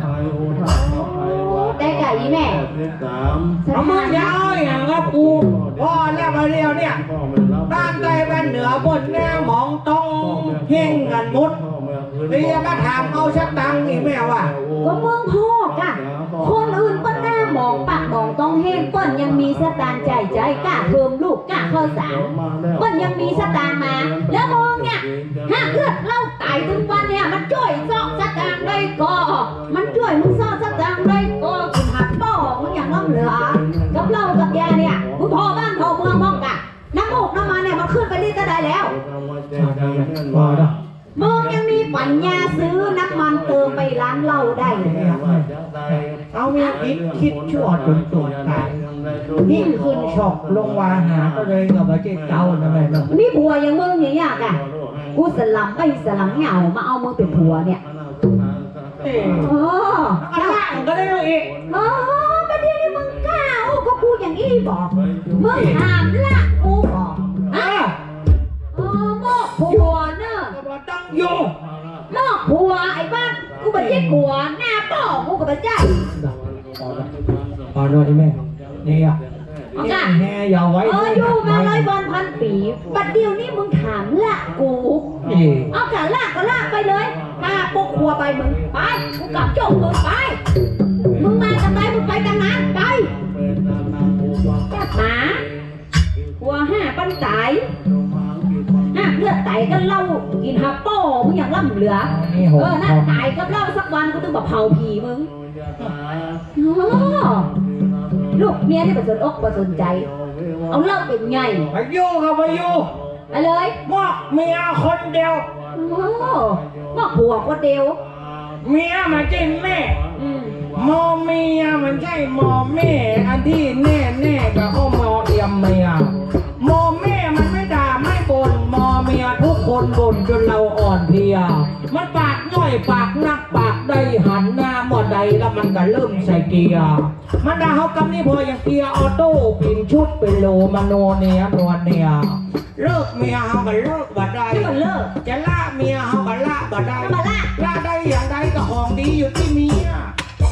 แต่กะอีแม่ เอามึงอย่าเอาอย่างกับกู พ่อแล้วมาเรียวเนี่ย บ้านใต้บ้านเหนือเปิ้นหน้าหมองต้องเฮ่งกันหมด เรียกมาถามเอาสตางค์อีแม่ว่า ก็มึงพ่อกะ คนอื่นเปิ้นหน้าหมองปากหมองต้องเฮ่ง เปิ้นยังมีสตางค์จ่ายใจ๊ ก้าเทอมลูก ก้าข้าวสาร เปิ้นยังมีสตางค์มา แล้วมึงเนี่ย ฮักเลือดเหล้าต๋ายตึงวันเนี่ย มันจ้วยเซาะสตางค์ได้ก่อ มันจ้วยมึงเซาะสตางค์ได้ก่อ กิ๋นหาป้อมึงอย่างล้ำเหลือ กับเหล้ากับเบียร์เนี่ย มึงผ่อบ้านผ่อเมืองบ้างกะ น้ำมูกน้ำมันเนี่ย มันขึ้นไปลิตรเต้าใดแล้ว พอแล้ว มึงยังมีปัญญาซื้อน้ำมันเติมไปร้านเหล้าได้เลยเนี่ย เอาเมียคิด คิดชั่วจนตัวต๋าย ยิ่งขึ้นชอกลงวาหาก็เลยกับว่าเจ๊เจ้านั่นแหละเนาะ มีผัวอย่างมึงอย่างเงี้ยกะ กูสลัมไปสลัมเหงามาเอามึงเป็นผัวเนี่ย เออ ก็ละก็ได้เอาอีก เออ ประเดี๋ยวนี้มึงกล้าอู้กับกูอย่างอี้บ่ มึงถามละกูบ่ ฮะ เออ มอบผัวเนอะ ต้องอยู่ มอบผัวไอ้บ้าน กูบ่ใจ้ผัว หน้าป้อกูก็บ่ใจ้ พอแล้ว พอแล้วไอ้แม่ เนี่ย เอากะ แม่อย่าไว้ เออ อยู่มาร้อยวันพันปี๋ บัดเดี๋ยวนี้มึงถามละกู เออ เอากะละก็ละไปเลย ถ้าปกครัวไปมึง ไป กูกลับจบมึงไป มึงมาตางใดมึงไปตางนั้น ไป จะหมา ผัวห้าปันต๋าย ห้าเลือดต๋ายกับเหล้า กิ๋นหาป้อมึงอย่างล้ำเหลือ นี่โหด เออ น่าต๋ายกับเหล้าสักวัน กูตึงบ่เผาผีมึง โอ้ ลูกเมียนี่บ่สนอกบ่สนใจ๋ เอาเหล้าเป๋นใหญ่ ไปอยู่ก็ไปอยู่ ไปเลย มอบเมียคนเดียว โอ้ มอบผัวคนเดียว เมียมันใจ้แม่ อืม มอเมียมันใจ้มอแม่ อันที่แน่ๆ ก็เอามอเอียมเมีย มอแม่มันไม่ด่าไม่บ่น มอเมียทุกคนบ่นจนเราอ่อนเพลีย มันปากน้อยปากนักปากใด หันหน้าเมื่อใดแล้วมันก็เริ่มใส่เกียร์ มันด่าเฮากำนี้พออย่างเกียร์ออโต้ เป๋นชุดเป๋นโหลมานัวเนียนัวเนีย เลิกเมียเฮาก็เลิกบ่ได้ ก็เลิก จะละเมียเฮาก็ละบ่ได้ ก็บ่ละ ละได้อย่างใดก็ของดีอยู่ตี้เมีย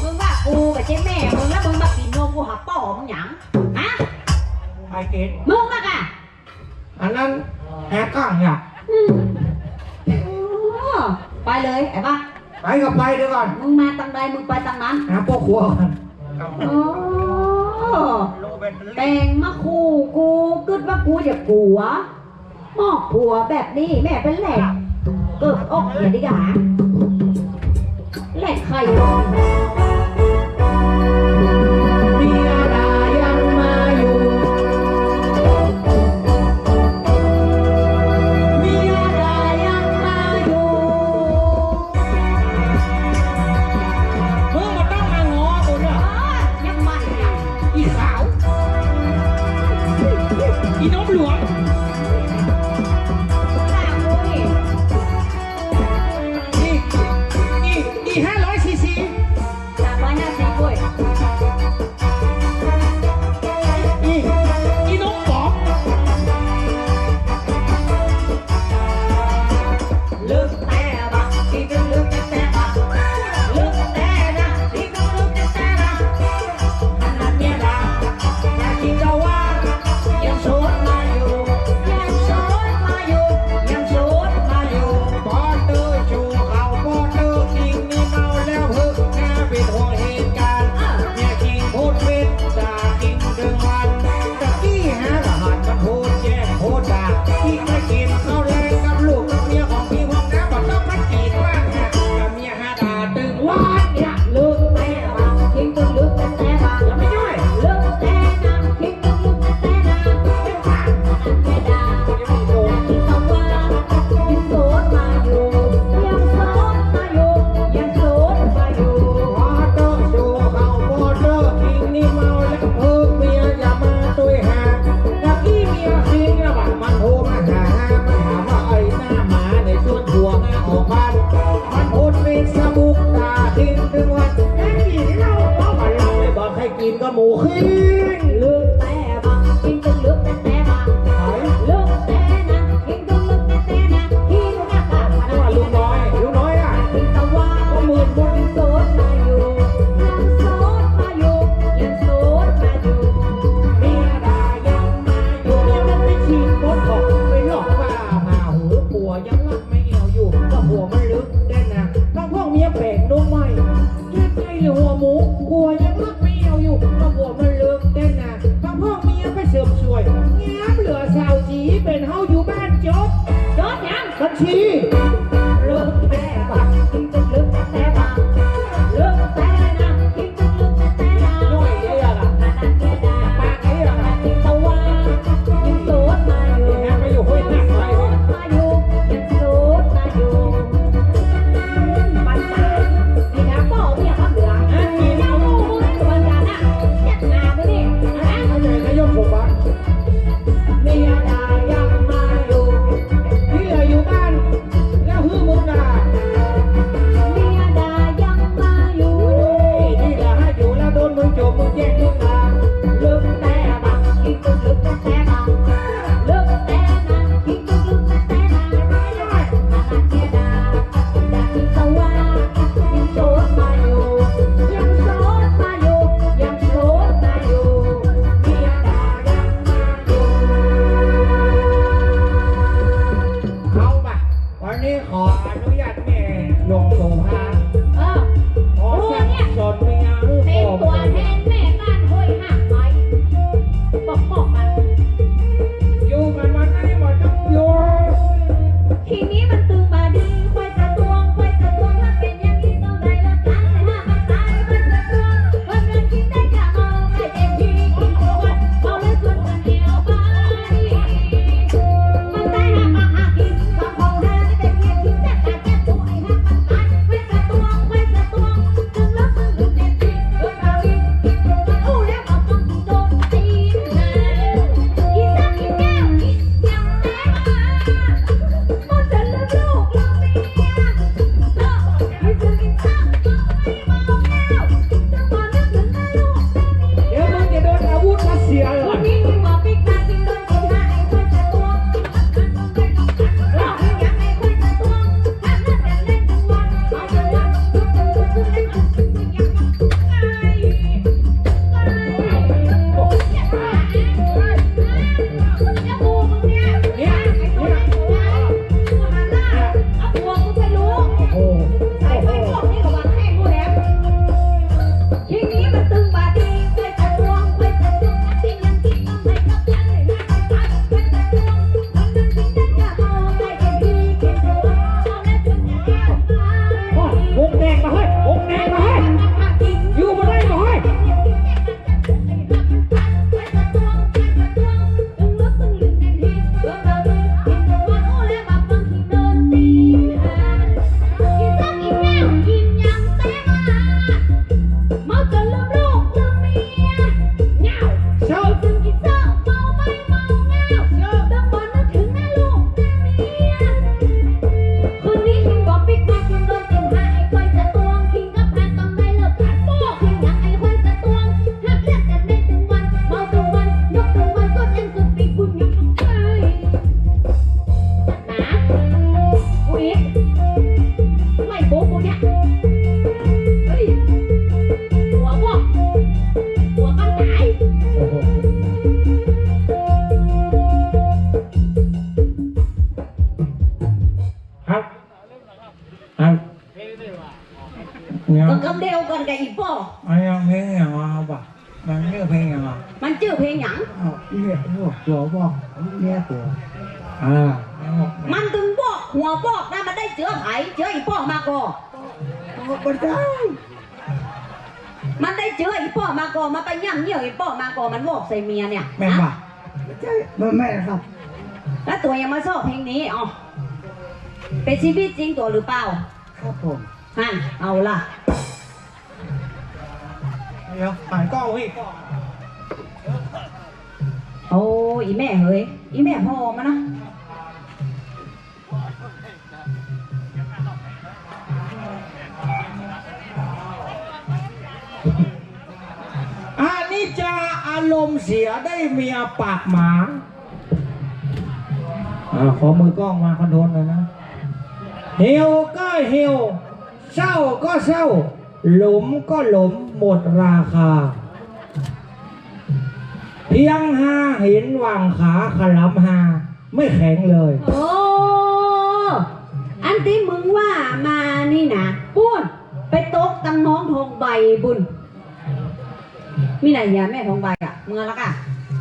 มึงว่ากูกับเจ๊แม่มึงแล้วมึงมากิ๋นนมกูหาป้อมึงหยัง ฮะ ไอ้เกศ มึงมากะ อันนั้นหาก้างเนี่ย อืม อ๋อ ไปเลยไอ้บ้า ไปก็ไปเดี๋ยวก่อน มึงมาตางใดมึงไปตางนั้น หาป้อครัวก่อน โอ้ แต่งมาขู่กู กึ๊ดว่ากูจะกลัว มอบผัวแบบนี้แม่เป๋นแหลก เกิดอกอย่าดีกว่า แหลกใคร เมียด่ายังมาอยู่ เมียด่ายังมาอยู่ มึงบ่ต้องมาง้อกูเนาะ เออ ยังมันยัง อีสาม ห้าร้อยซีซี สามร้อยห้าสิบเว้ย อี อีนกป๋อง ลึกแต๊บ่ะ คิดตึงลึกแต๊บ่ะ ลึกแต๊นะ คิดตึงลึกแต๊บ่ะ ขนาดเมียด่า อย่าคิดจะว่า ยังโสดมาอยู่ ยังโสดมาอยู่ ยังโสดมาอยู่ ปอเต๊อะ ชูเขาปอเต๊อะ คิงนี่เมาแล้วเฮ้อ น่าเป๋นห่วงเหตุก๋ารณ์ เมียคิงโพสเฟซด่าคิงตึงวัน ตะกี้หาละหันมันโพสแย้งโพสด่า คิงไปกิ๋นข้าวแลงกับลูกกับเมียของพี่ห้องน้ำ บ่ต้องมากีดบ้านนะ กับเมีย หาด่าตึงวันเนี่ย ลึกแต๊บ่ะ คิงตึงลึกแต๊บ่ะ อย่าไปย่อย ลึกแต๊นะ คิงตึงลึกแต๊นะ ไม่ฟัง ขนาดเมียด่า ยังไม่โดน แต่ว่ายังโสดมาอยู่ ยังโสดมาอยู่ ยังโสดมาอยู่ ปอเต๊อะ ชูเขาปอเต๊อะ คิงนี่เมาแล้วเฮ้อ เมียอย่ามาตวยหา ตะกี้เมียคิงละบ่ะ มันโทรมาหา มันถามว่าไอ้หน้าหมาไหนชวนผัวมาออกบ้าน มันโพสเฟซบุ๊กด่าคิงตึงวัน แค่กิ๋นเหล้าก็บ่าลำเลย บ่ใค่กิ๋นก็หมูคิง ลึกแต๊บ่ะ คิงตึงลึกแต๊บ่ะ ไหน ลึกแต๊นะ คิงตึงลึกแต๊นะ คิงนะ ว่าลุงน้อย ลุงน้อยอะ คิงตะว่า ก็หมื่นคน ยังโสดมาอยู่ ยังโสดมาอยู่ ยังโสดมาอยู่ เมียด่ายังมาอยู่ เมียมันไปฉีดโบท็อกซ์ ไปลอกฝ้าผ่าหู ผัวยังรักแม่เอี่ยวอยู่ ก็ผัวมันลึกแต๊นะ ทั้งพวกเมียแป๋งนมใหม่ เฮ็ดไงเหลือหัวหมู ผัวยังรักแม่เอี่ยวอยู่ ก็ผัวมันลึกแต๊นะ ทั้งพวกเมียไปเสริมสวย แง้มเหลือสาวจี๋ เป๋นเฮาอยู่บ้านจบ จบหยัง บัญชี ลึกแต๊บ่ะ คิงตึงลึกแต๊บ่ะ ลึกแต๊นะ คิงตึงลึกแต๊นะ ย่อยเรียกอะ ขนาดเมียด่า ปากเรียกอะ คิงตะว่า ยังโสดมาอยู่ แฮะ ไปอยู่ห้วยหนักไป มาอยู่ ยังโสดมาอยู่ ปัญหา นี่นะ ป้อเมียเขาเหลือ ฮะ เจ้าหมู่บุญเหมือนกันน่ะ จัดหาดูนี่ ฮะ เข้าใจ๋นายกผมวะ เมียด่ายังมาอยู่ ที่เหลืออยู่บ้าน กำเดียวกั๋นกับอี่ป้อ อันนี้เพลงหยังอ่ะ บ่า มันจื้อเพลงหยังอ่ะ มันจื้อเพลงหยัง อ้าว เมียพวกตั๋วบอก เมียตั๋ว อ่า มันตึงบอก หัวบอกนะ มันได้เจื้อใผ เจื้ออี่ป้อมาก่อ บ่ได้ มันได้เจื้ออี่ป้อมาก่อ มันไปย่ำเยี่ยวอี่ป้อมาก่อ มันบอกใส่เมียเนี่ย แม่นบ่า ฮะ บ่ใจ้ บ่แม่นครับ แล้วตั๋วยังมาซ้อเพลงนี้ อ๋อ เป๋นชีวิตจริงตั๋วหรือเปล่า ครับผม หั้น เอาละ เดี๋ยว หันกล้องพี่ โอ้ อี่แม่เหย อี่แม่ผ่อมานะ อันนี้จะอารมณ์เสียได้เมียปากหมา อ่า ขอมือกล้องมาคอนโทรลหน่อยนะ เหี่ยวก็เหี่ยว เศร้าก็เศร้า หลมก็หลม หมดราคา เพียงฮาเห็นหว่างขา ขะหลำฮา ไม่แข็งเลย โอ้ อันตี้มึงว่ามานี่นะ ปู๊น ไปตกตังน้องทองใบปู๊น มีไหนยะแม่ทองใบอะ เมือละก่ะ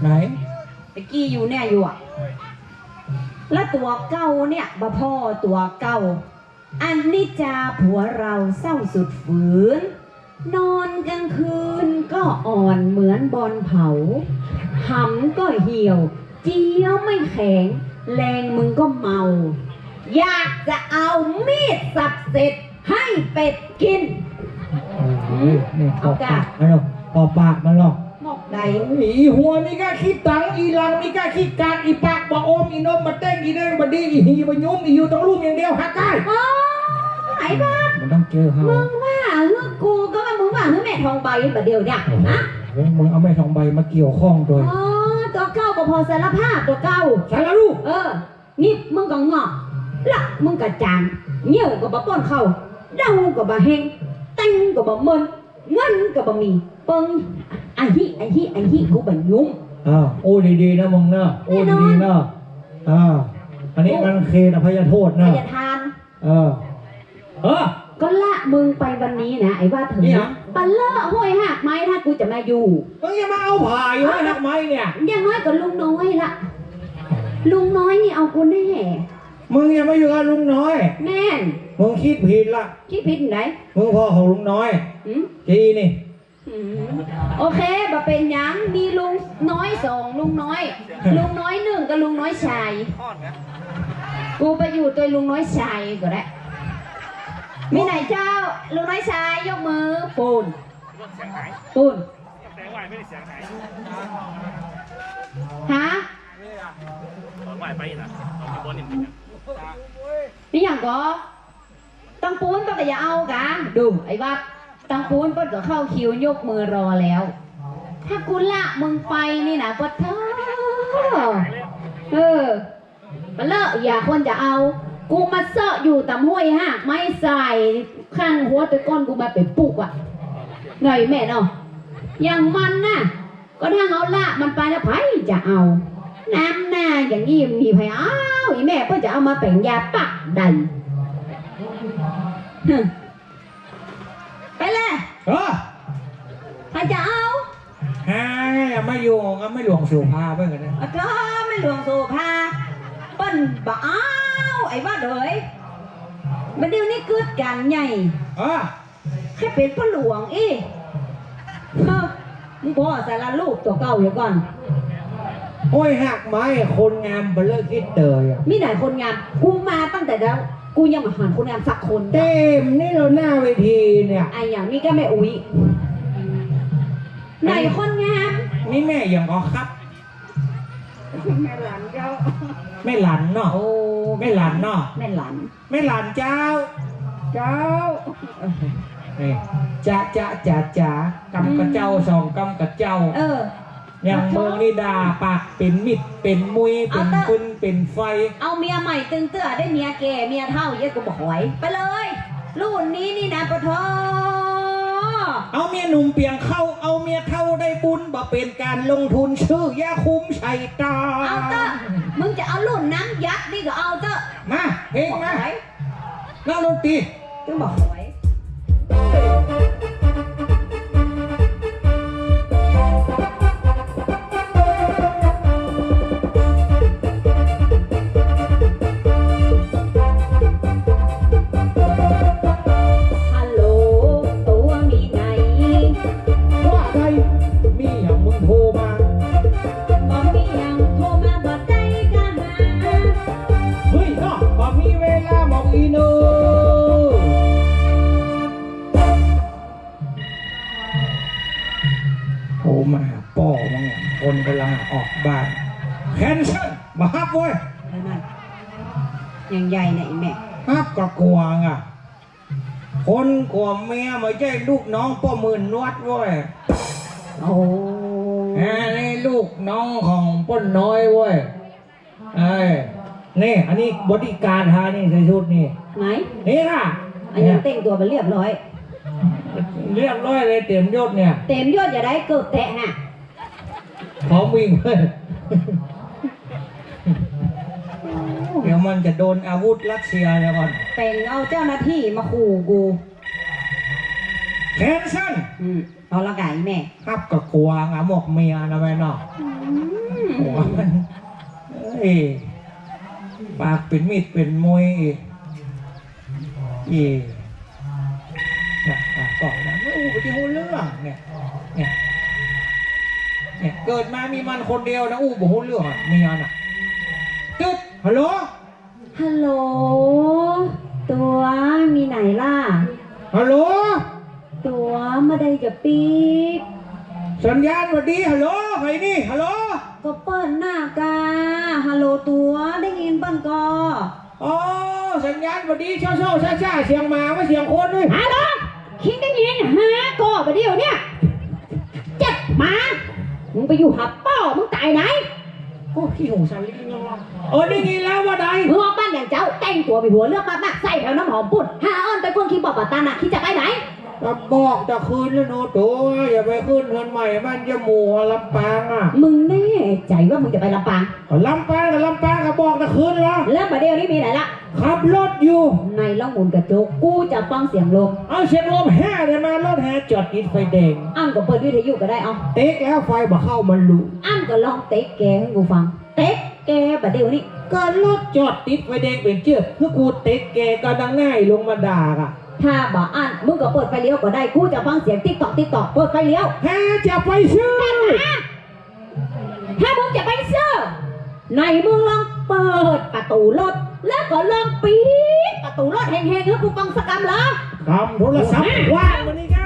ไหน ตะกี้อยู่เนี่ยอยู่อะ แล้วตั๋วเก่าเนี่ย บ่ผ่อตั๋วเก่า อันนี้จาผัวเราเศร้าสุดฝืน นอนกลางคืนก็อ่อนเหมือนบอนเผา หำก็เหี่ยว เจี๊ยวไม่แข็ง แรงมึงก็เมา อยากจะเอามีดสับเศษให้เป็ดกิน โอ้โห นี่ เอาก่ะ ปอกปากมันหรอก ปอกปากมันหรอก หมอกใด อี่หัวมีก้าขี้ตัง อี่หลังมีก้าขี้กาก อี่ปากบ่อม อี่นมบ่เต้ง อี่แดงบ่ดี อี่หี่บ่ยุ้ม อี่อยู่ตังลุ่มอย่างเดียว หักก้าย โอ้ ไอ้บ้า มันต้องเจอเฮา มึงว่าหื้อกูก็ว่ามึงว่าหื้อแม่ทองใบบ่าเดี่ยวเนี่ย โอ้โห ฮะ มึงเอาแม่ทองใบมาเกี่ยวข้องด้วย อ๋อ ตั๋วเก่าบ่ผ่อสารภาพตั๋วเก่า สารรูป เออ นี่มึงก็งอก ละมึงก็จ๋าง เยี่ยวก็บ่ป้อนเข้า เด้าก็บ่แห้ง เต็งก็บ่เมิน เงินก็บ่มี เปิง อะหิ อะหิ อะหิ กูบ่ยุ้ง อ้าว อู้ดีๆ นะมึงนะ อู้ดีๆ นะ แน่นอน อ่า อันนี้มันเขตอภัยโทษนะ อภัยทาน เออ เออ ก็ละมึงไปวันนี้นะ ไอ้ว่าเถิง นี่หยัง ปะเลอะห้วยหากไม้ถ้ากูจะมาอยู่ มึงจะมาเอาผายอยู่ห้วยหากไม้เนี่ย อย่างน้อยก็ลุงน้อยละ ลุงน้อยนี่เอากูแน่ มึงอย่ามาอยู่กับลุงน้อย แม่น มึงคิดผิดละ คิดผิดไหน มึงพ่อของลุงน้อย หืม จีนี่ อืม โอเค บ่เป๋นหยัง มีลุงน้อยสอง ลุงน้อย ลุงน้อยหนึ่งกับลุงน้อยชาย กูไปอยู่ตวยลุงน้อยชายก็ได้ มีไหนเจ้า ลุงน้อยชาย ยกมือ ปู๊น ปู๊น ฮะ นี่หยังก่อ ตังปู๊นเปิ้นก็อย่าเอาก่ะ ดู ไอ้วัด ตังปู๊นเปิ้นก็เข้าคิวยกมือรอแล้ว ถ้ากูละมึงไปนี่นะ ปะเถอะ เออ ปะเลอะ อย่าคนจะเอา กูมาเซาะอยู่ต๋ามห้วยหากไม้สาย ข้างหัวตะก้อนกูมาเป๋นปุ๊กอะ หน่อยแม่เนาะ อย่างมันน่ะ ก็ถ้าเฮาละมันไปแล้ว ใผจะเอา น้ำหน้าอย่างนี้มีใผเอา อี่แม่เปิ้นจะเอามาแป๋งยาปากใด ฮึ ไปเลย เออ ใผจะเอา ฮะ ไม่หลวง ไม่หลวงโสภาไปกันนะ ก็ไม่หลวงโสภา เปิ้นบ่เอา ไอ้วัดเอ๋ย มันเดี๋ยวนี้กึ๊ดกั๋นใหญ่ เออ ใค่เป๋นพ่อหลวงอี้ ฮะ มึงผ่อสารรูปตั๋วเก่าเหียก่อน ห้วยหากไม้คนงามปะเลอะคิดเต๋ยอะ มีไหนคนงาม กูมาตั้งแต่เดี๋ยว กูยังบ่หันคนงามสักคน เต็มนี่แล้วหน้าเวทีเนี่ย ไอ้อย่างนี้ก็แม่อุ๊ย ไหนคนงาม นี่แม่หยังก่อครับ แม่หลานเจ้า แม่หลานเนาะ โอ้ แม่หลานเนาะ แม่หลาน แม่หลานเจ้า เจ้า นี่ จ๊ะจ๊ะจ๋าจ๋า กำกะเจ้า อืม สองกำกะเจ้า เออ อย่างเมืองนี่ด่าปากเป๋นมิดเป๋นมุย เอาเต๊อะ เป๋นฟืนเป๋นไฟ เอาเมียใหม่ตึงเตื้อ ได้เมียแก่เมียเฒ่าเยียะกูบ่หอย ไปเลย รุ่นนี้นี่นะ ปะเถาะ เอาเมียหนุ่มเปียงเข้า เอาเมียเฒ่าได้บุญ บ่เป๋นก๋านลงทุนซื้อยาคุมใส่ต๋า เอาเต๊อะ มึงจะเอารุ่นน้ำยักษ์นี่ก็เอาเต๊อะ มา เพลงมา บ่หอย นักดนตรี ตึงบ่หอย มาหาป้อมั้งเนี่ย คนก่ำลังออกบ้าน แคนเซิล บ่ฮับเว้ย นั่น ยังใหญ่เนี่ย อีแม่ ฮับก็กลัวอ่ะ คนกั๋วเมียบ่ใจ้ลูกน้องป้อหมื่นนวดเว้ย โอ้ อันนี้ลูกน้องของป้อน้อยเว้ย เอ้ย นี่ อันนี้บอดี้การ์ดฮะ นี่ใส่ชุดนี่ ไหน นี่ค่ะ อันนี้แต่งตั๋วบ่เรียบร้อย เรียบร้อยเลย เต๋มยศเนี่ย เต๋มยศจะได้เกิบแตะฮะ พร้อมวิ่งเว้ย เดี๋ยวมันจะโดนอาวุธรัสเซียแล้วก่อน เป๋นเอาเจ้าหน้าตี้มาขู่กู แคนเซิล อืม เอาละก๋า อีแม่ ฮับก็กลัวอ่ะ หมวกเมียนะแม่เนาะ อืม หัวมัน เอ้ย ปากเป๋นมีดเป๋นมวยอีก อี อ่ะ อ่ะ ก่อนนะ อู้บ่ฮู้เรื่องเนี่ย เนี่ย เนี่ย เกิดมามีมันคนเดียวนะ อู้บ่ฮู้เรื่องอ่ะ เมียน่ะ ตึ๊ด ฮัลโหล ฮัลโหล ตั๋ว มีไหนล่ะ ฮัลโหล ตั๋ว บ่าใดจะปิ๊ก สัญญาณบ่าดี ฮัลโหล ใผนี่ ฮัลโหล ก็เปิ้นน่ะกา ฮัลโหล ตั๋ว ได้ยินเปิ้นก่อ อ๋อ สัญญาณบ่าดี เศร้าๆ ช้าๆ เสียงหมาบ่าเสียงคนเว้ย ฮัลโหล คิงได้ยินฮะ ก่อบ่าเดี่ยวเนี่ย เจ็บหมา มึงไปอยู่หาป้อมึงต๋ายไหน โอ้ ขี้หูสั่นลิ้นงอ เออ ได้ยินแล้ว ว่าใด มึงออกบ้านอย่างเจ๊า แต่งตั๋วมีหัวเลือกมากๆ ใส่แผวน้ำหอมปุ้น หาอ่อนไปก้นขี้บ่อป่าตาหนัก คิดจะไปไหน ก็บอกตะคืนแล้วเนาะตั๋ว อย่าไปขึ้นเฮือนใหม่บ้านเจ๊หมู่ลำปางอ่ะ มึงแน่ใจ๋ว่ามึงจะไปลำปาง ก็ลำปางก็ลำปาง ก็บอกตะคืนละ แล้วบ่าเดี่ยวนี้มีไหนละ ขับรถอยู่ ไหนลองหมุนกระจก กูจะฟังเสียงลม เอาเสียงลมแฮ่เลยมา รถแฮ่จอดติดไฟแดง อั้นก็เปิดวิทยุก็ได้ เอา เต๊กแล้วไฟบ่เข้ามันรู้ อั้นก็ลองเต๊กแกหื้อกูฟัง เต๊กแกบ่าเดี่ยวนี้ ก็รถจอดติดไฟแดงเป๋นเจื้อ หื้อกูเต๊กแกก็ดังง่ายลงมาด่าอ่ะ ถ้าบ่อั้น มึงก็เปิดไฟเลี้ยวก็ได้ กูจะฟังเสียงติ๊กต๊อกติ๊กต๊อก เปิดไฟเลี้ยว แฮ่จะไปซื่อ ถ้ามึงจะไปซื่อ ไหนมึงลองเปิดประตู๋รถ แล้วก็ลองปิ๊ดประตู๋รถแฮงๆ หื้อกูฟังสักกำละ กำโทรศัพท์ ว้างมานี่กา